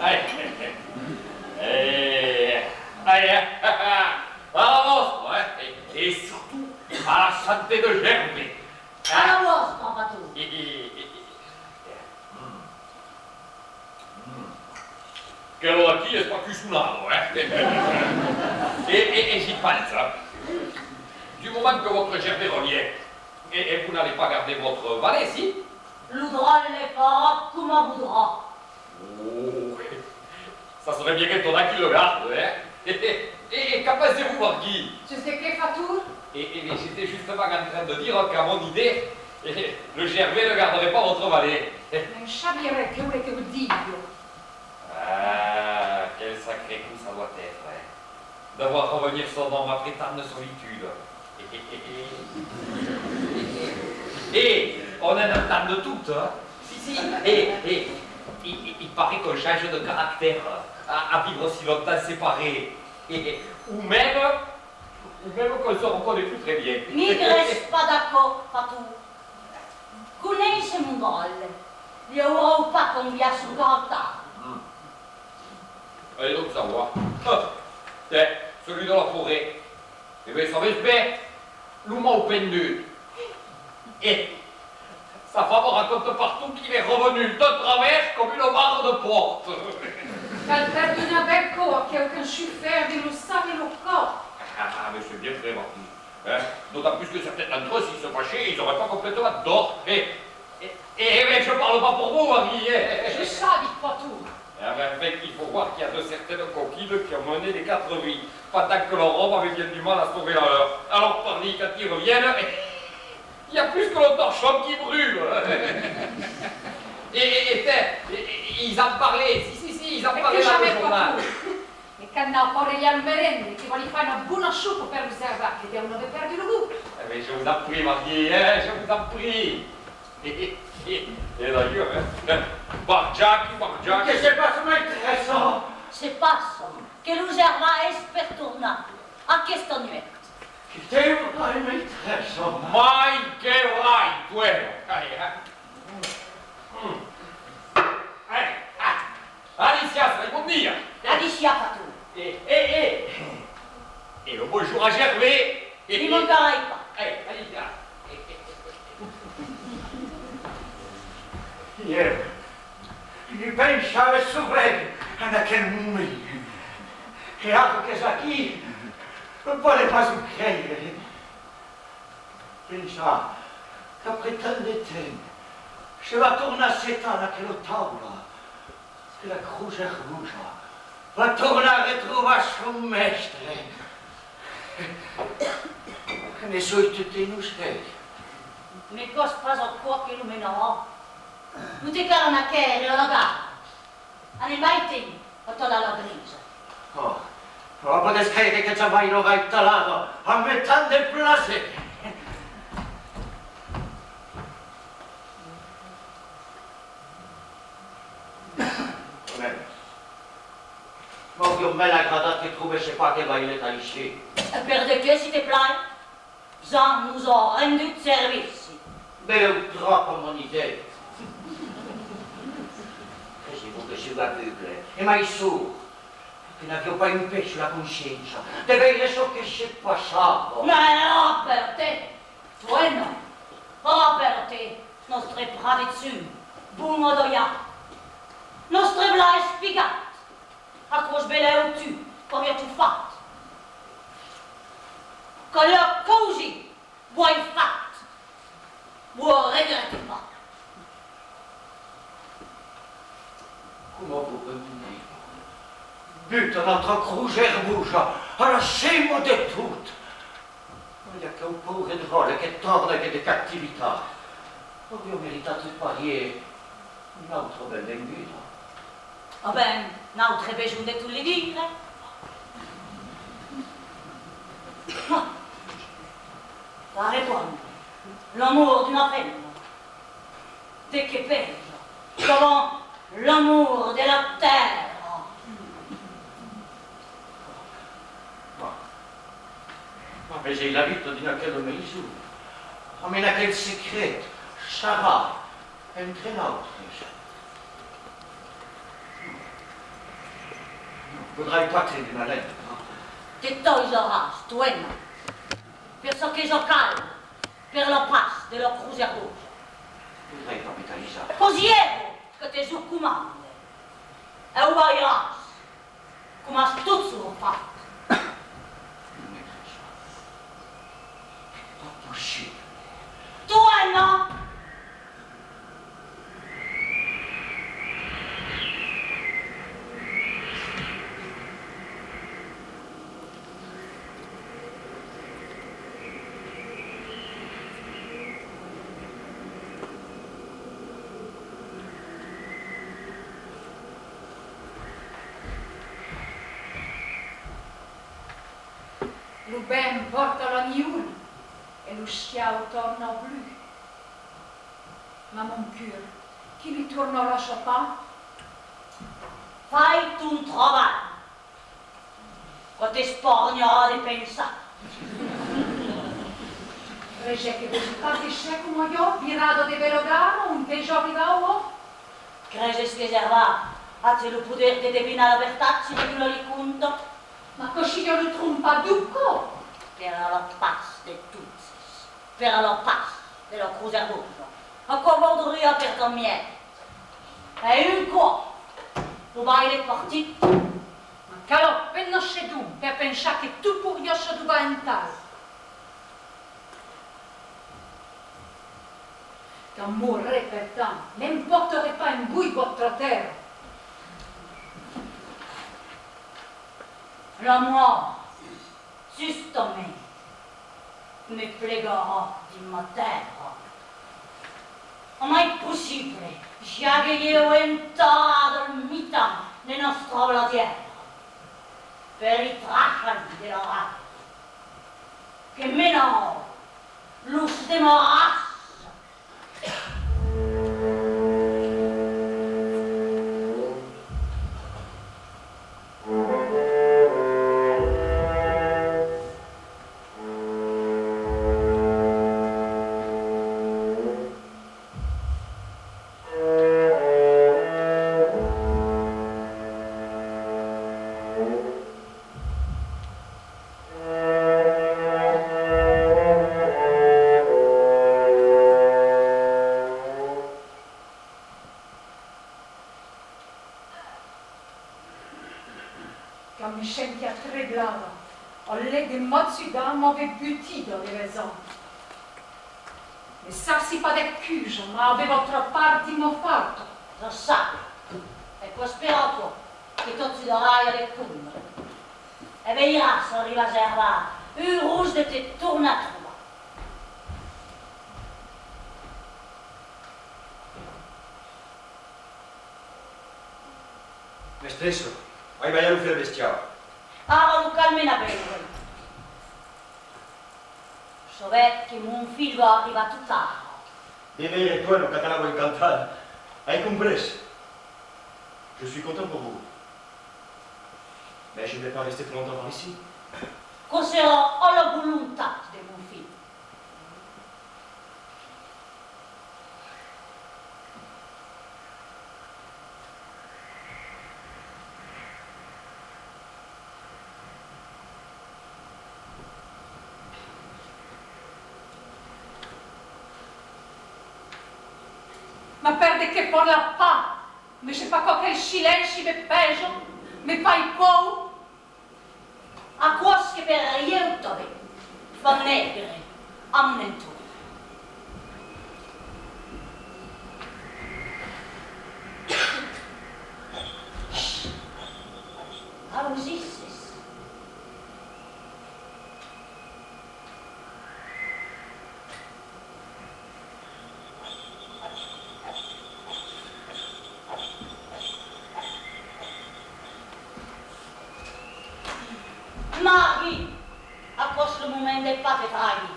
Allez. Eh, allez, hein. À la vôstra, hein. Et, et surtout, à la santé de Gervais. A la vòstra, Fatou. Mm. Mm. Quela d'aquí es pas cussonada, eh? Et, et, et j'y pense, hein. Du moment que votre Gervais revient, et, et vous n'allez pas garder votre valet, si? Lo dròlle farà coma voudrà. Oh, ça serait bien étonnant qu'il le garde, hein? Et, et, et, et qu'en pensez-vous, Marguy? Sur ce que, Fatou? Et, et, mais j'étais justement en train de dire qu'à mon idée, le Gervais ne garderait pas votre valet. Me'n sabi res, que volètz que vos diga? Ah, quel sacré coup ça doit être, hein. De voir revenir son homme après tant de solitude. Eh, on en entend de tout, hein. Si, si, eh, eh, il, il, il paraît qu'on change de caractère à, à vivre si longtemps séparés. Eh, eh, ou même, ou même qu'on se reconnaît plus très bien. Migres pas d'aquò, Fatou. Coneisse mon dròlle, li aurà pas cambiat son caractèr. Hmm. Allez donc savoir. Tiens, celui de la forêt. Eh bien, savètz ben, lo mau pendut. Eh, sa femme raconte partout qu'il est revenu de travers comme une barre de porte. Cal perdonar ben aquò a queu qu'an sufèrt de lo sang e lo còr. Ah, ah, mais c'est bien vrai, Marquis. Hein ? D'autant plus que certains d'entre eux, s'ils se fâchaient, ils auraient pas complètement tort. Et, et, et, et je parle pas pour vous, Henri, hein. Je sabi, Fatou. Ah ben, en fait, il faut voir qu'il y a de certaines coquines qui ont mené les quatre vies, pendant que leur homme avait bien du mal à sauver la leur. Alors, pardi, quand ils reviennent, il y a plus que le torchon qui brûle. Et, et, et, et, et ils en parlaient, si, si, si, ils en parlaient dans le journal. E quand n'aurà pas rejat lo merendre, que vòli far una bona sopa per lo cervèl, que deu n'aver perdut lo gust. Eh, Mais je vous en prie, Marié, hein, je vous en prie. Et d'ailleurs, hein, barjac, barjac. Que se passa, maîtressa? Se passa que lo Gervas es per tornar aquesta nuèch. Que te vairai, maîtressa. Mai que vai, tu, eh. Allez, hein. Mm. Allez, ah. Adissiatz, bon dia. Adissiatz, Faton. E, e, e, e lo bonjour a Gervais. Li mancarai pas. Allez, adissiatz. Ieu, li pensavi sovent en aquel moment. E ara qu'es aquí, vòle pas o creire. Pensar qu'après tant de temps, se va tornar setar en aquela taula, que la Crotz Herboja va tornar retrobar son mèstre. Ne soi tot un ocèl. Mas quò's pas aquò que lo menarà. Nos te cal anar quèrre a la gara. Anem mai-ten, a tota la brisa. Oh, oh, pòdes creire que jamai l'aurai talada amb tant de plaser. Mens, m'auriá mai agradat que trobèsse pas aquel vailet aicí. E per de qué, si te plai? Jean nos a rendut servici. Bèu tròp, a mon idèa. Cresiá-vos que siáu aveugle e mai sord, que n'aviá pas un pè sus la consciéncia de veire çò que se passava. Mas rapèla-te, Toena, rapèla-te, nòstre pradecun, bon a dalhar, nòstre blat espigat, aquò's belèu tu qu'auriá tot fat. Qu'aviá causit, o ai fat, o regrète pas. Coma vos remenèi, buta nòstra Crotz Herboja a la cima de tot. Mai aqueu paure dròlle que torna de captivitat auriá meritat tot parièr una autra benvenguda. A ben, n'autre besonh de tot li dire. Pare, quand, l'amor d'una femna, de qué pesa davant l'amor de la tèrra? Mas, mas vesèi la vita dins aquela maison, amb aquel secret sarrat entre nautres. Podrai pas téner ma lenga. Te taisaràs, Toena, per çò que jo calga per la patz de la Crotz Herboja. Podrai pas me taisar. Quò's ieu que te zo comande. E o veiràs. Coma es tot sovent fach. Non es pas possible. Toena! Lo vent pòrta la niula e lo cèu torna blu. Mas mon cur, que li tornarà chapar? Fai ton trabalh! Quò t'esparnharà de pensar. Crese que vos i pas de ser coma jo, virada de Belagara, onte jo arribaua? Creses que Gervas a lo poder de devinar la vertat si ningú la li conta? Mas cossí jo lo trompa, donc? Per a la patz de totes, per a la patz de la Crotz Herboja, aquò vaudriá per ton mièg. E un còp lo baile partit. Mas calò, pensa-don, per pensar que tot poiriá s'adobar ental. Quand morirè, pertant, n'emportarè pas emb voi vòstra tèrra. La mòrt, justament, me plegarà dins ma tèrra. Amai possible, ja que ieu entarada al mitan de nòstra bladièra, per li trachar de la raiga que menarà Los demorats! Quand me sentia treblada, al lèc de m'ajudar m'avè butida de vesar. Me sarsi pas d'excusa, mas avèva tròp paur dins ma fauta. Lo sabi, e quò espèra aquò, que t'ajudarai a le pondre. E veiràs, arribas a Herval, urós de te tornar trobar. Mestressa, vai balhar lo fèl bestiau. Ara lo cal menar beure. Sabètz que mon filh va arribar tot ara. De veire, Toèno, qu'aquela va encantar. Ai comprés. Je suis content pour vous. Mais je ne vais pas rester trop longtemps par ici. Quò serà a la volontat de mon filh. Mas per de qué parlatz pas? Mas es pas qu'aquel silenci me pesa, me fai paur. Aquò's que per ieu tanben fa negre a mon entorn. Ausisses? Marguin, aquò's lo moment de pas te trair.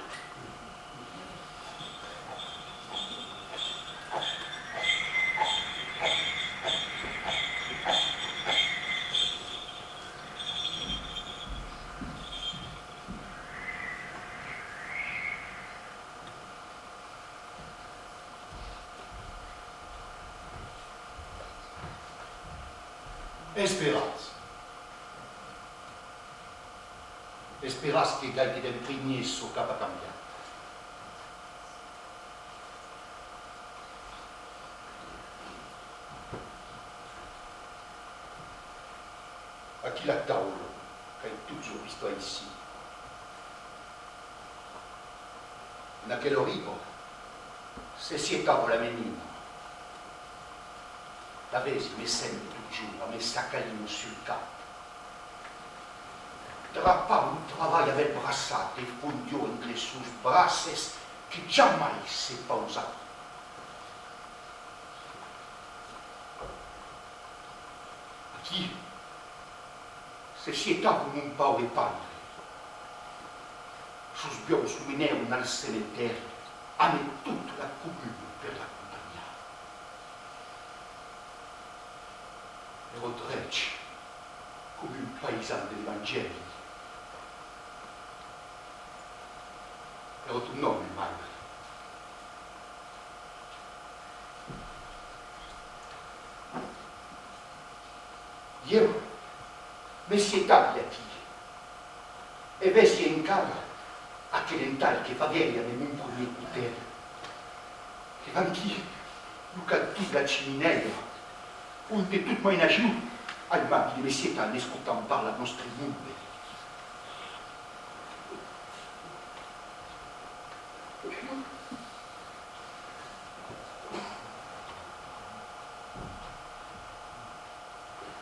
Esperatz. Esperatz que gaite d'en primièr çò qu'a pas cambiat. Aquí la taula, qu'ai totjorn vista aicí. En aquela riba se sietava la menina. L'avèsi, me sembla totjorn, amb sa calina sul cap. Trapava lo trabalh avèl braçat e fondiá entre sos braces que jamai se pausava. Aquí se sietava mon paure paire. Sos buòus lo menèron al cementèri, amé tota la comuna per l'acompanhar. Èra drech coma un païsan de l'Evangèli. Èra ton òme, maire. Ieu me sietavi aquí e vesi encara aquel entalh que faguèri amb mon primièr cotèl. E vaquí lo canton de la chiminèira, onte tot mainatge ai m'avi de me sietar en escotant parlar nòstre monde.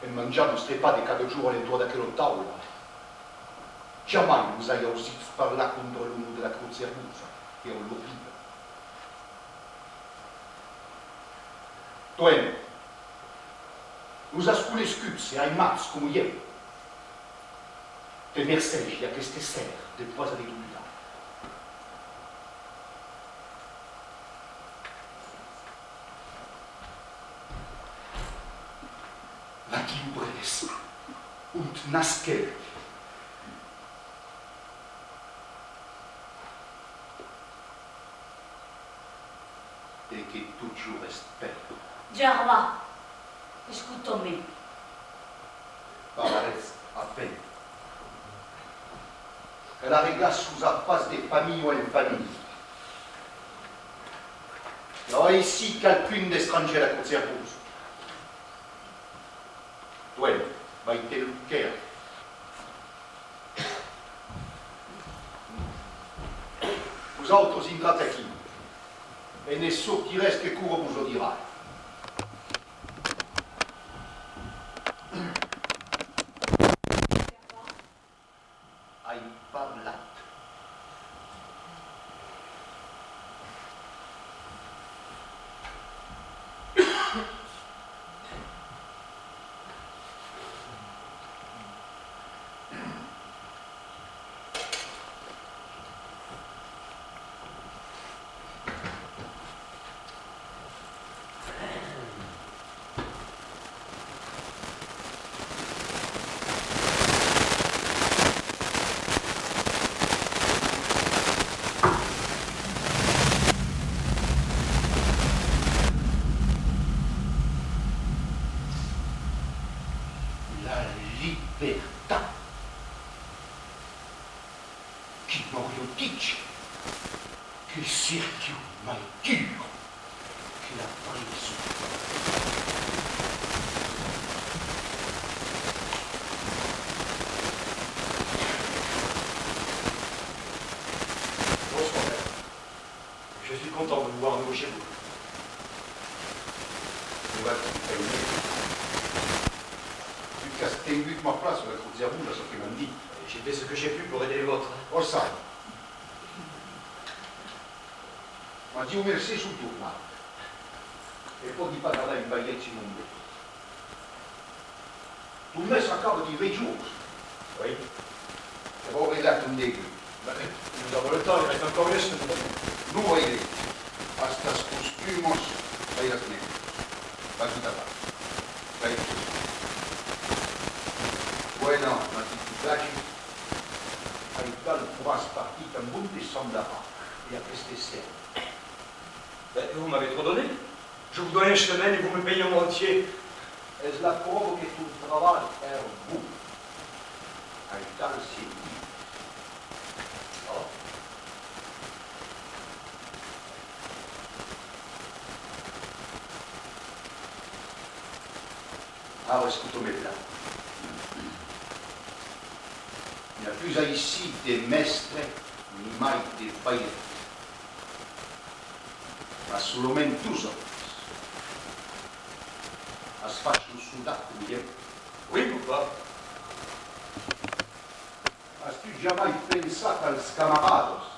En manjar nòstre pan de cada jorn a l'entorn d'aquela taula, jamai nos ai ausits parlar contra l'onor de la crotz herbosa e a l'orbiga. Toèno, nos as conescuts e aimats coma ieu. Te mercegi aqueste ser de pas aver doblidat. Vaquí lo brèç ont nasquèri e que totjorn espèri. Gervàs, escota-me. Parlarètz a peine. Cal arreglar sos afars de familha en familha. I a aicí qualqu'un d'estrangièr a la Crotz Herbosa. Toèno, vai te lo quèrre. Vosautres intratz aquí, e ne sortiretz que quora vos o dirai. Ai parlat. La libertat! Quin auriá dich que cerquiá mai dur que la preson. Bonsoir, maître. Je suis content de vous voir à nouveau chez vous. Vous m'avez fait une... Tu qu'as tengut ma plaça a la Crotz Herbosa, çò que m'an dit. J'ai fait ce que j'ai pu pour aider les vôtres. Ò, ça. Mas Diu mercé, son tornat. E pòdi pas gardar un balhet simon de... Ton mèstre acaba dins uèit jorns. Oui. E vau arreglar ton degun. Ben, nous avons le temps, il reste encore une semaine. Non, vai, as tas costumas, vai las mètre. Vas-te tapar. Vai, tu. Bueno, mas tu t'agradi. Aital, poràs partir quand bon te semblarà, e après te sèrvi. Ben, vous m'avez trop donné. Je vous dois une semaine et vous me payez un mois entier. Es la pròva que ton trabalh èra bon. Aital, se ditz. Oh. Ara, escota-me plan. N'i a pus aicí de mèstre ni mai de balhet. Mas solament tus autres. As fach lo soldat coma ieu? Oui, papa. As-tu jamai pensat als camaradas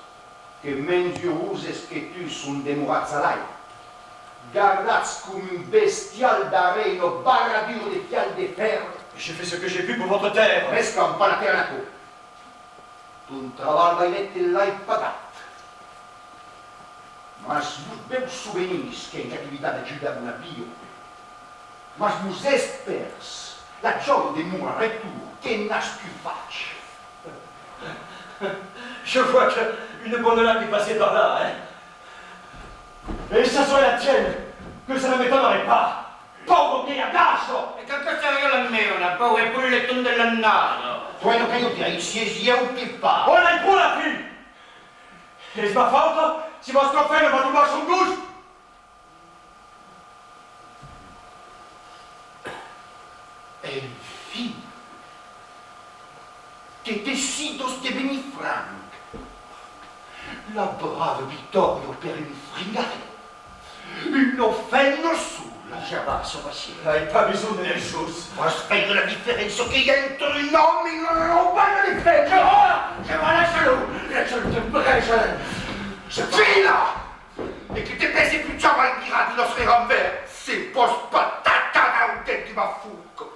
que mens uroses que tu son demorats a l'aiga, gardats coma un bestial darrèr una barradura de fial de fèrre? J'ai fait ce que j'ai pu pour votre terre. Mès qu'an pas la tèrra en aquò. Ton trabalh, vailet, te l'ai pagat. Mas los bèus sovenirs qu'en cativitat ajudan a la vida. Mas los espèrs, la jòia de mon retorn, que n'as-tu fach? Je vois que une bonne langue est passée par là, hein? Et ça serait la tienne, que ça ne m'étonnerait pas. Paura vièlha garça! E qual que seriá la mèna, paure poleton de l'annada? Toi, non, que jo dirai, si es ieu que parli. On aille pour la fille! Es ma fauta si vòstra femna va tombar son gos? Enfin! Te decidas de venir franc. La brava victòria per un fringaret. Una femna sola. Ja va, soi pacient. Ai pas besonh de l'exòs. Vas faire la diferéncia que i a entre un òme e una laubana de femna. Je vois, je vois, laicha-lo, laicha-lo, te prèja. Je fila! E que te pese pujar mai virat de nòstre ranvèrs, se pòs pas tatar daus dets de ma forca.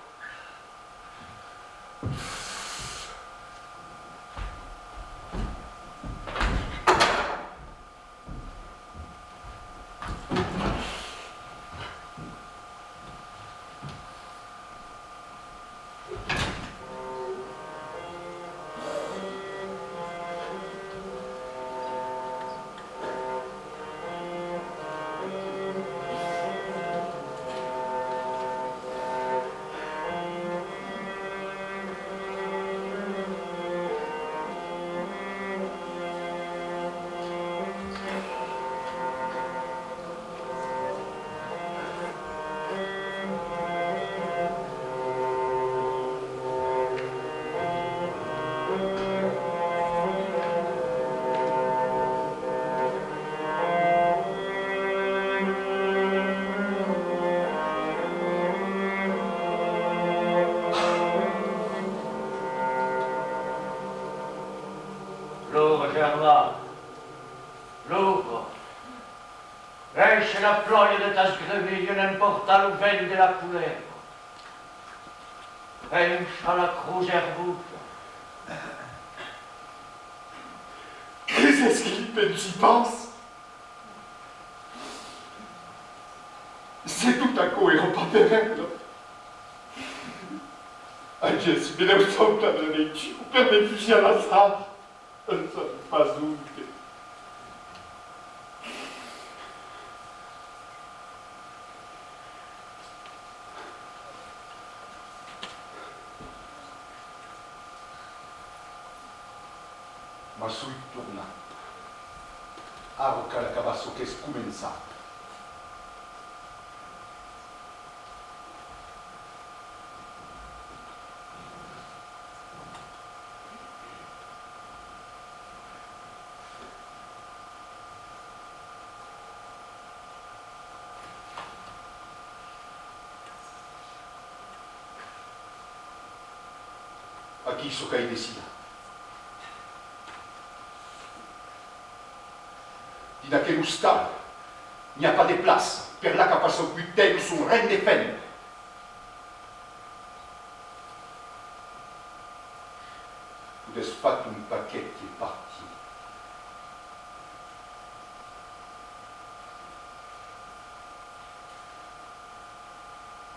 La plòja de tas gremilhas n'emporta lo vent de la colèra. Pensa a la crotz erbosa. Creses que i pensi pas? Se tot aquò èra pas per ela, aguèssi benlèu sautat la leitura per me fugir a l'azard. Sabi pas onte. Mas soi tornat. Ara cal acabar çò qu'es començat. Aquí çò qu'ai decidat. Dins aquel ostal, n'i a pas de plaça per la capassa, puish Tèlo son rem de femna. Podètz fach un paquet e partir.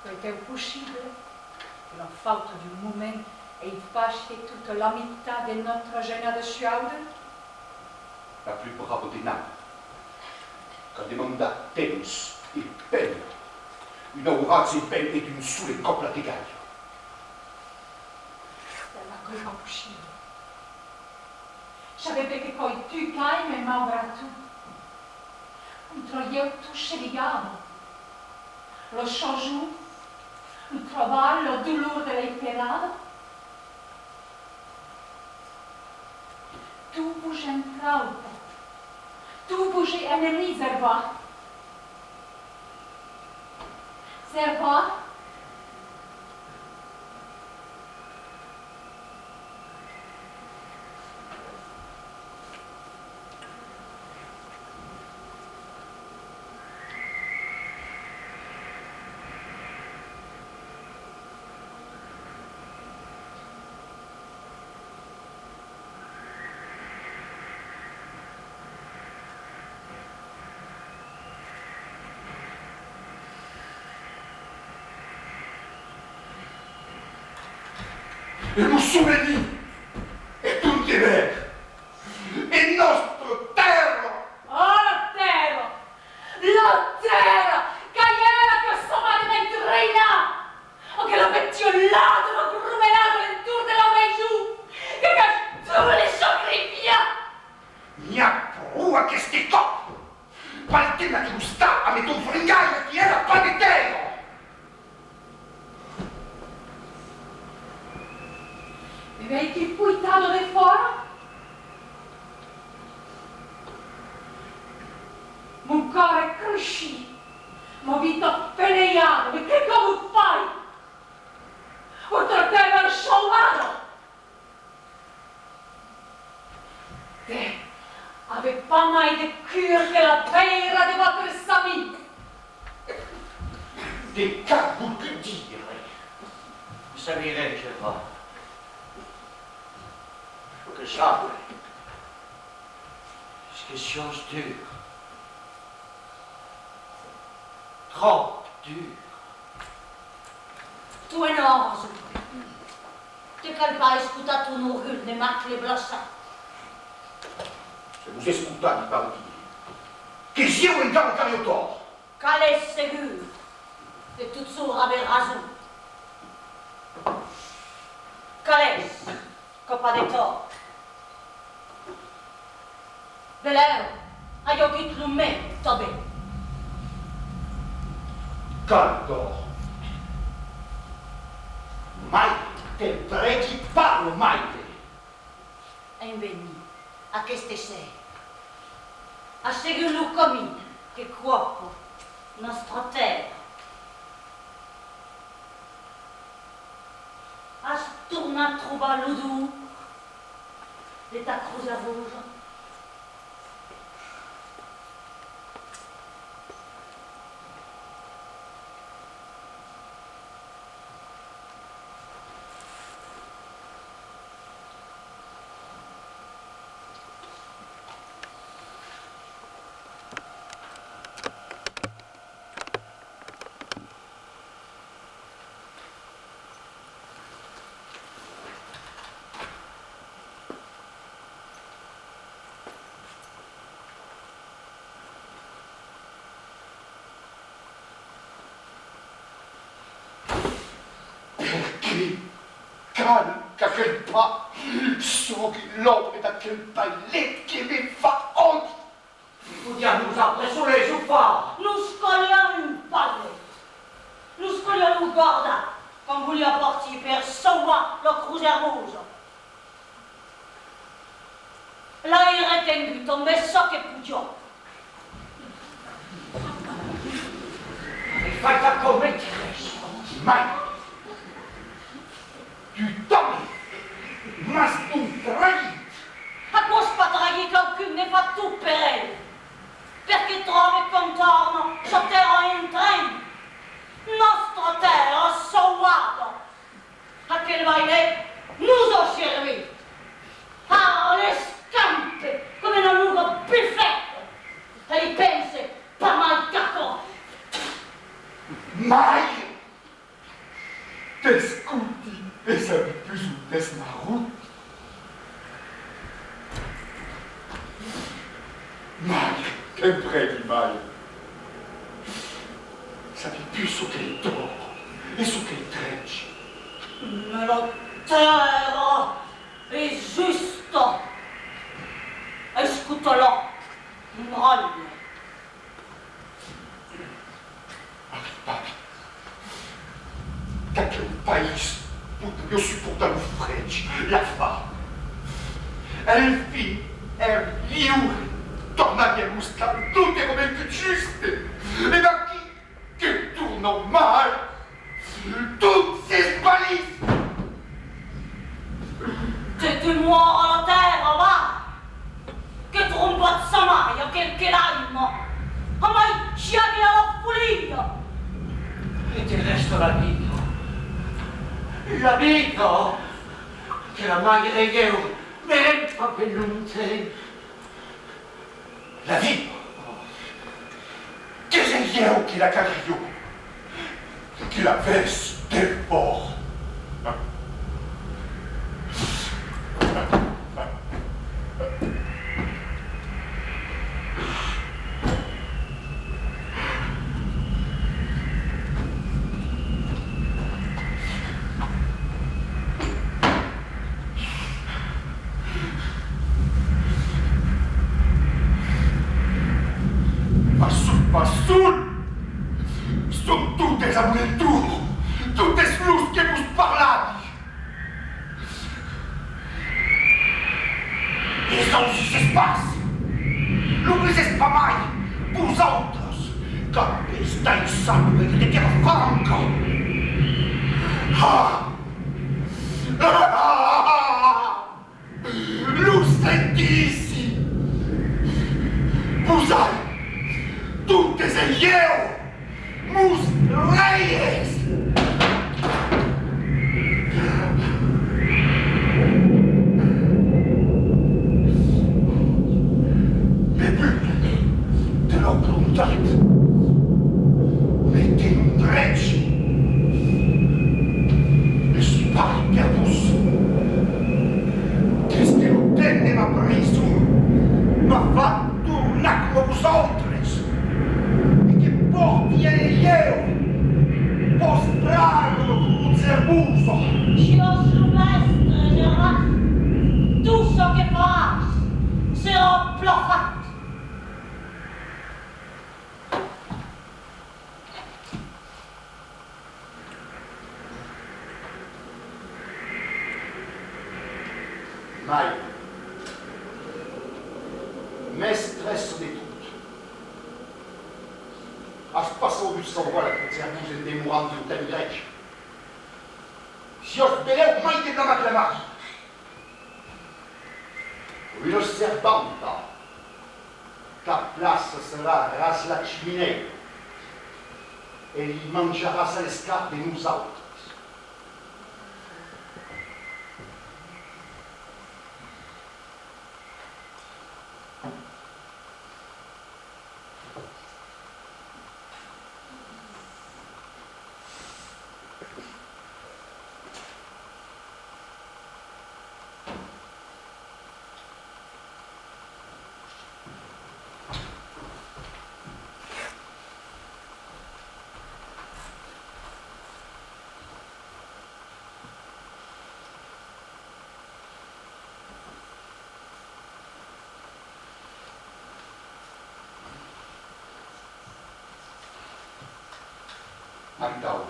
Creitz possible que la fauta d'un moment efface tota l'amitat de nòstra genada suauda? La plus brava de Nana qu'a demandat temps e pena, un auratge ven e d'un sole còp la degalha. Per la culpa possible. Sabe perqué còi tu caime maugrat tu. Contra ieu tot se ligava. Lo sojorn, lo trabalh, la dolor de l'esperada. Tu vos entraupa. Tu vos enemics, Zerva. Zerva. E lo sovenir es ton dever, e nòstra tèrra! Oh, la tèrra! La tèrra! Qu'es ela que s'aimava de m'entrainar! Aquela bèstia ladra, gromelada a l'entorn de la maison, que cal tot li sacrifiar! N'i a pro aqueste còp! Pas le temps de l'ostal amb ton fringaire qui èra pas de tèrra! Me veiquí poitada defòra? Mon còr es cruixit, ma vita penejada, de qué que vos fai? Vòstra tèrra es sauvada! Tè, avètz pas mai de cur que la pèira de vòstres amics! De qu'as volgut dire? Sabi ren, Zerva. Çò que sabi es que siás dur. Tròp dur. Tu as rason. Te cal pas escotar ton orgulh de macle blaçat. Se vos escotatz, li parli, que siáu encara qu'aviáu tòrt. Qual es segur de totjorn aver rason? Qual es? Qu'a pas de tòrt. Belèu, ai augut lo men tanben. Qual tòrt? Mai te'n pregui pas, lo maire! En venir, aqueste ser, as seguit lo camin que còpa nòstra tèrra. As tornat trobar l'odor de ta crotz erbosa? Cal qu'aquel pas sògue l'òbre d'aquel vailet que me fa òdi. Podiam nosautres solets o far. Nos caliá un vailet. Nos caliá lo gardar quand voliá partir per sauvar la Crotz Erbosa. L'ai retengut amb çò que podiá. Ai fait aquò, mai que res. Mai. Tu tanben m'as donc traït. Aquò's pas traïr qualqu'un, ne fa tot per el. Perque tròbe qu'entorn sa tèrra en tren. Nòstra tèrra sauvada. Aquel vailet nos a servit. Ara l'escampe coma una luga bufeta e li pense pas mai qu'aquò. Mai! T'escoti e sabi pus ont es ma rota. Mai, te'n prègui, mai. Sabi pus çò qu'ei tòrt e çò qu'ei drech. Mès la tèrra es justa. Escota-la, mai. Arribat qu'aqueu país podriá suportar lo freg, la fam. Enfin èri liure, tornavi a l'ostal, tot èra benlèu just. E vaquí que torna mai, tot s'esbalís. Te demòra la tèrra, va! Que trompa sa maire, aquel que l'aima, amai siague a la folia! E te rèsta la vida. La vida que la maire e ieu n'èrem pas per longtemps. La vida! Que sei ieu qui la caldriá, qui l'avètz de fòrt. Pas sol, pas sol! Son totes a mon entorn, totes los que vos parlavi. E s'ausisses pas, lo veises pas mai, vosautres, qu'avètz daissat lo veire de tèrra franca. Ah! Ah! Lo sentissiu! Vosautres, totes e ieu, mos reires! Me burle de la volontat, me tendrege, e si parli per vos, qu'es que lo temps de ma prison m'a fach tornar coma vosautres, e que pòrti en ieu vòstra arma coma observosa. Siás lo mèstre, Gerard. Tot çò que faràs serà plan fach. Mai, mestressa de tot, as pas saugut sauvar la Crotz Erbosa en demorant un temps grèc. Siás benlèu mai que la Maria Maria. Una servanta, ta plaça serà ras la chiminèira e li manjaràs a l'escart de nosautres. Antau.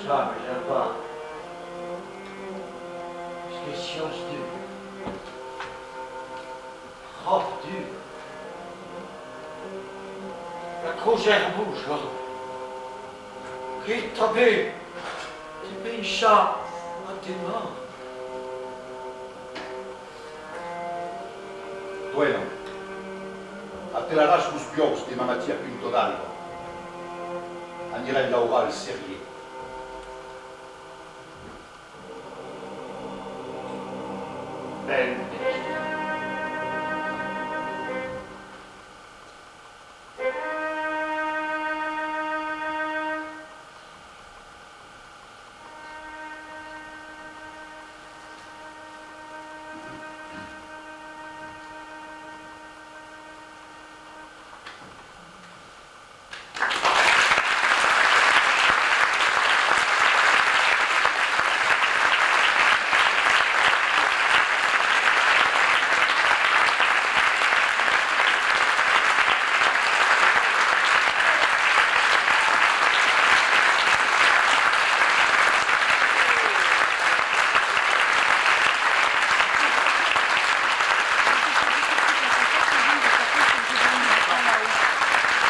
Jamai, jamai. Las questions duras. Tròp duras. La crosièra boja. Grita ben de pensar a deman. Duèna, atelaràs los buòus deman matin a punta d'alba. Anirem laurar al cerrièr. Ben,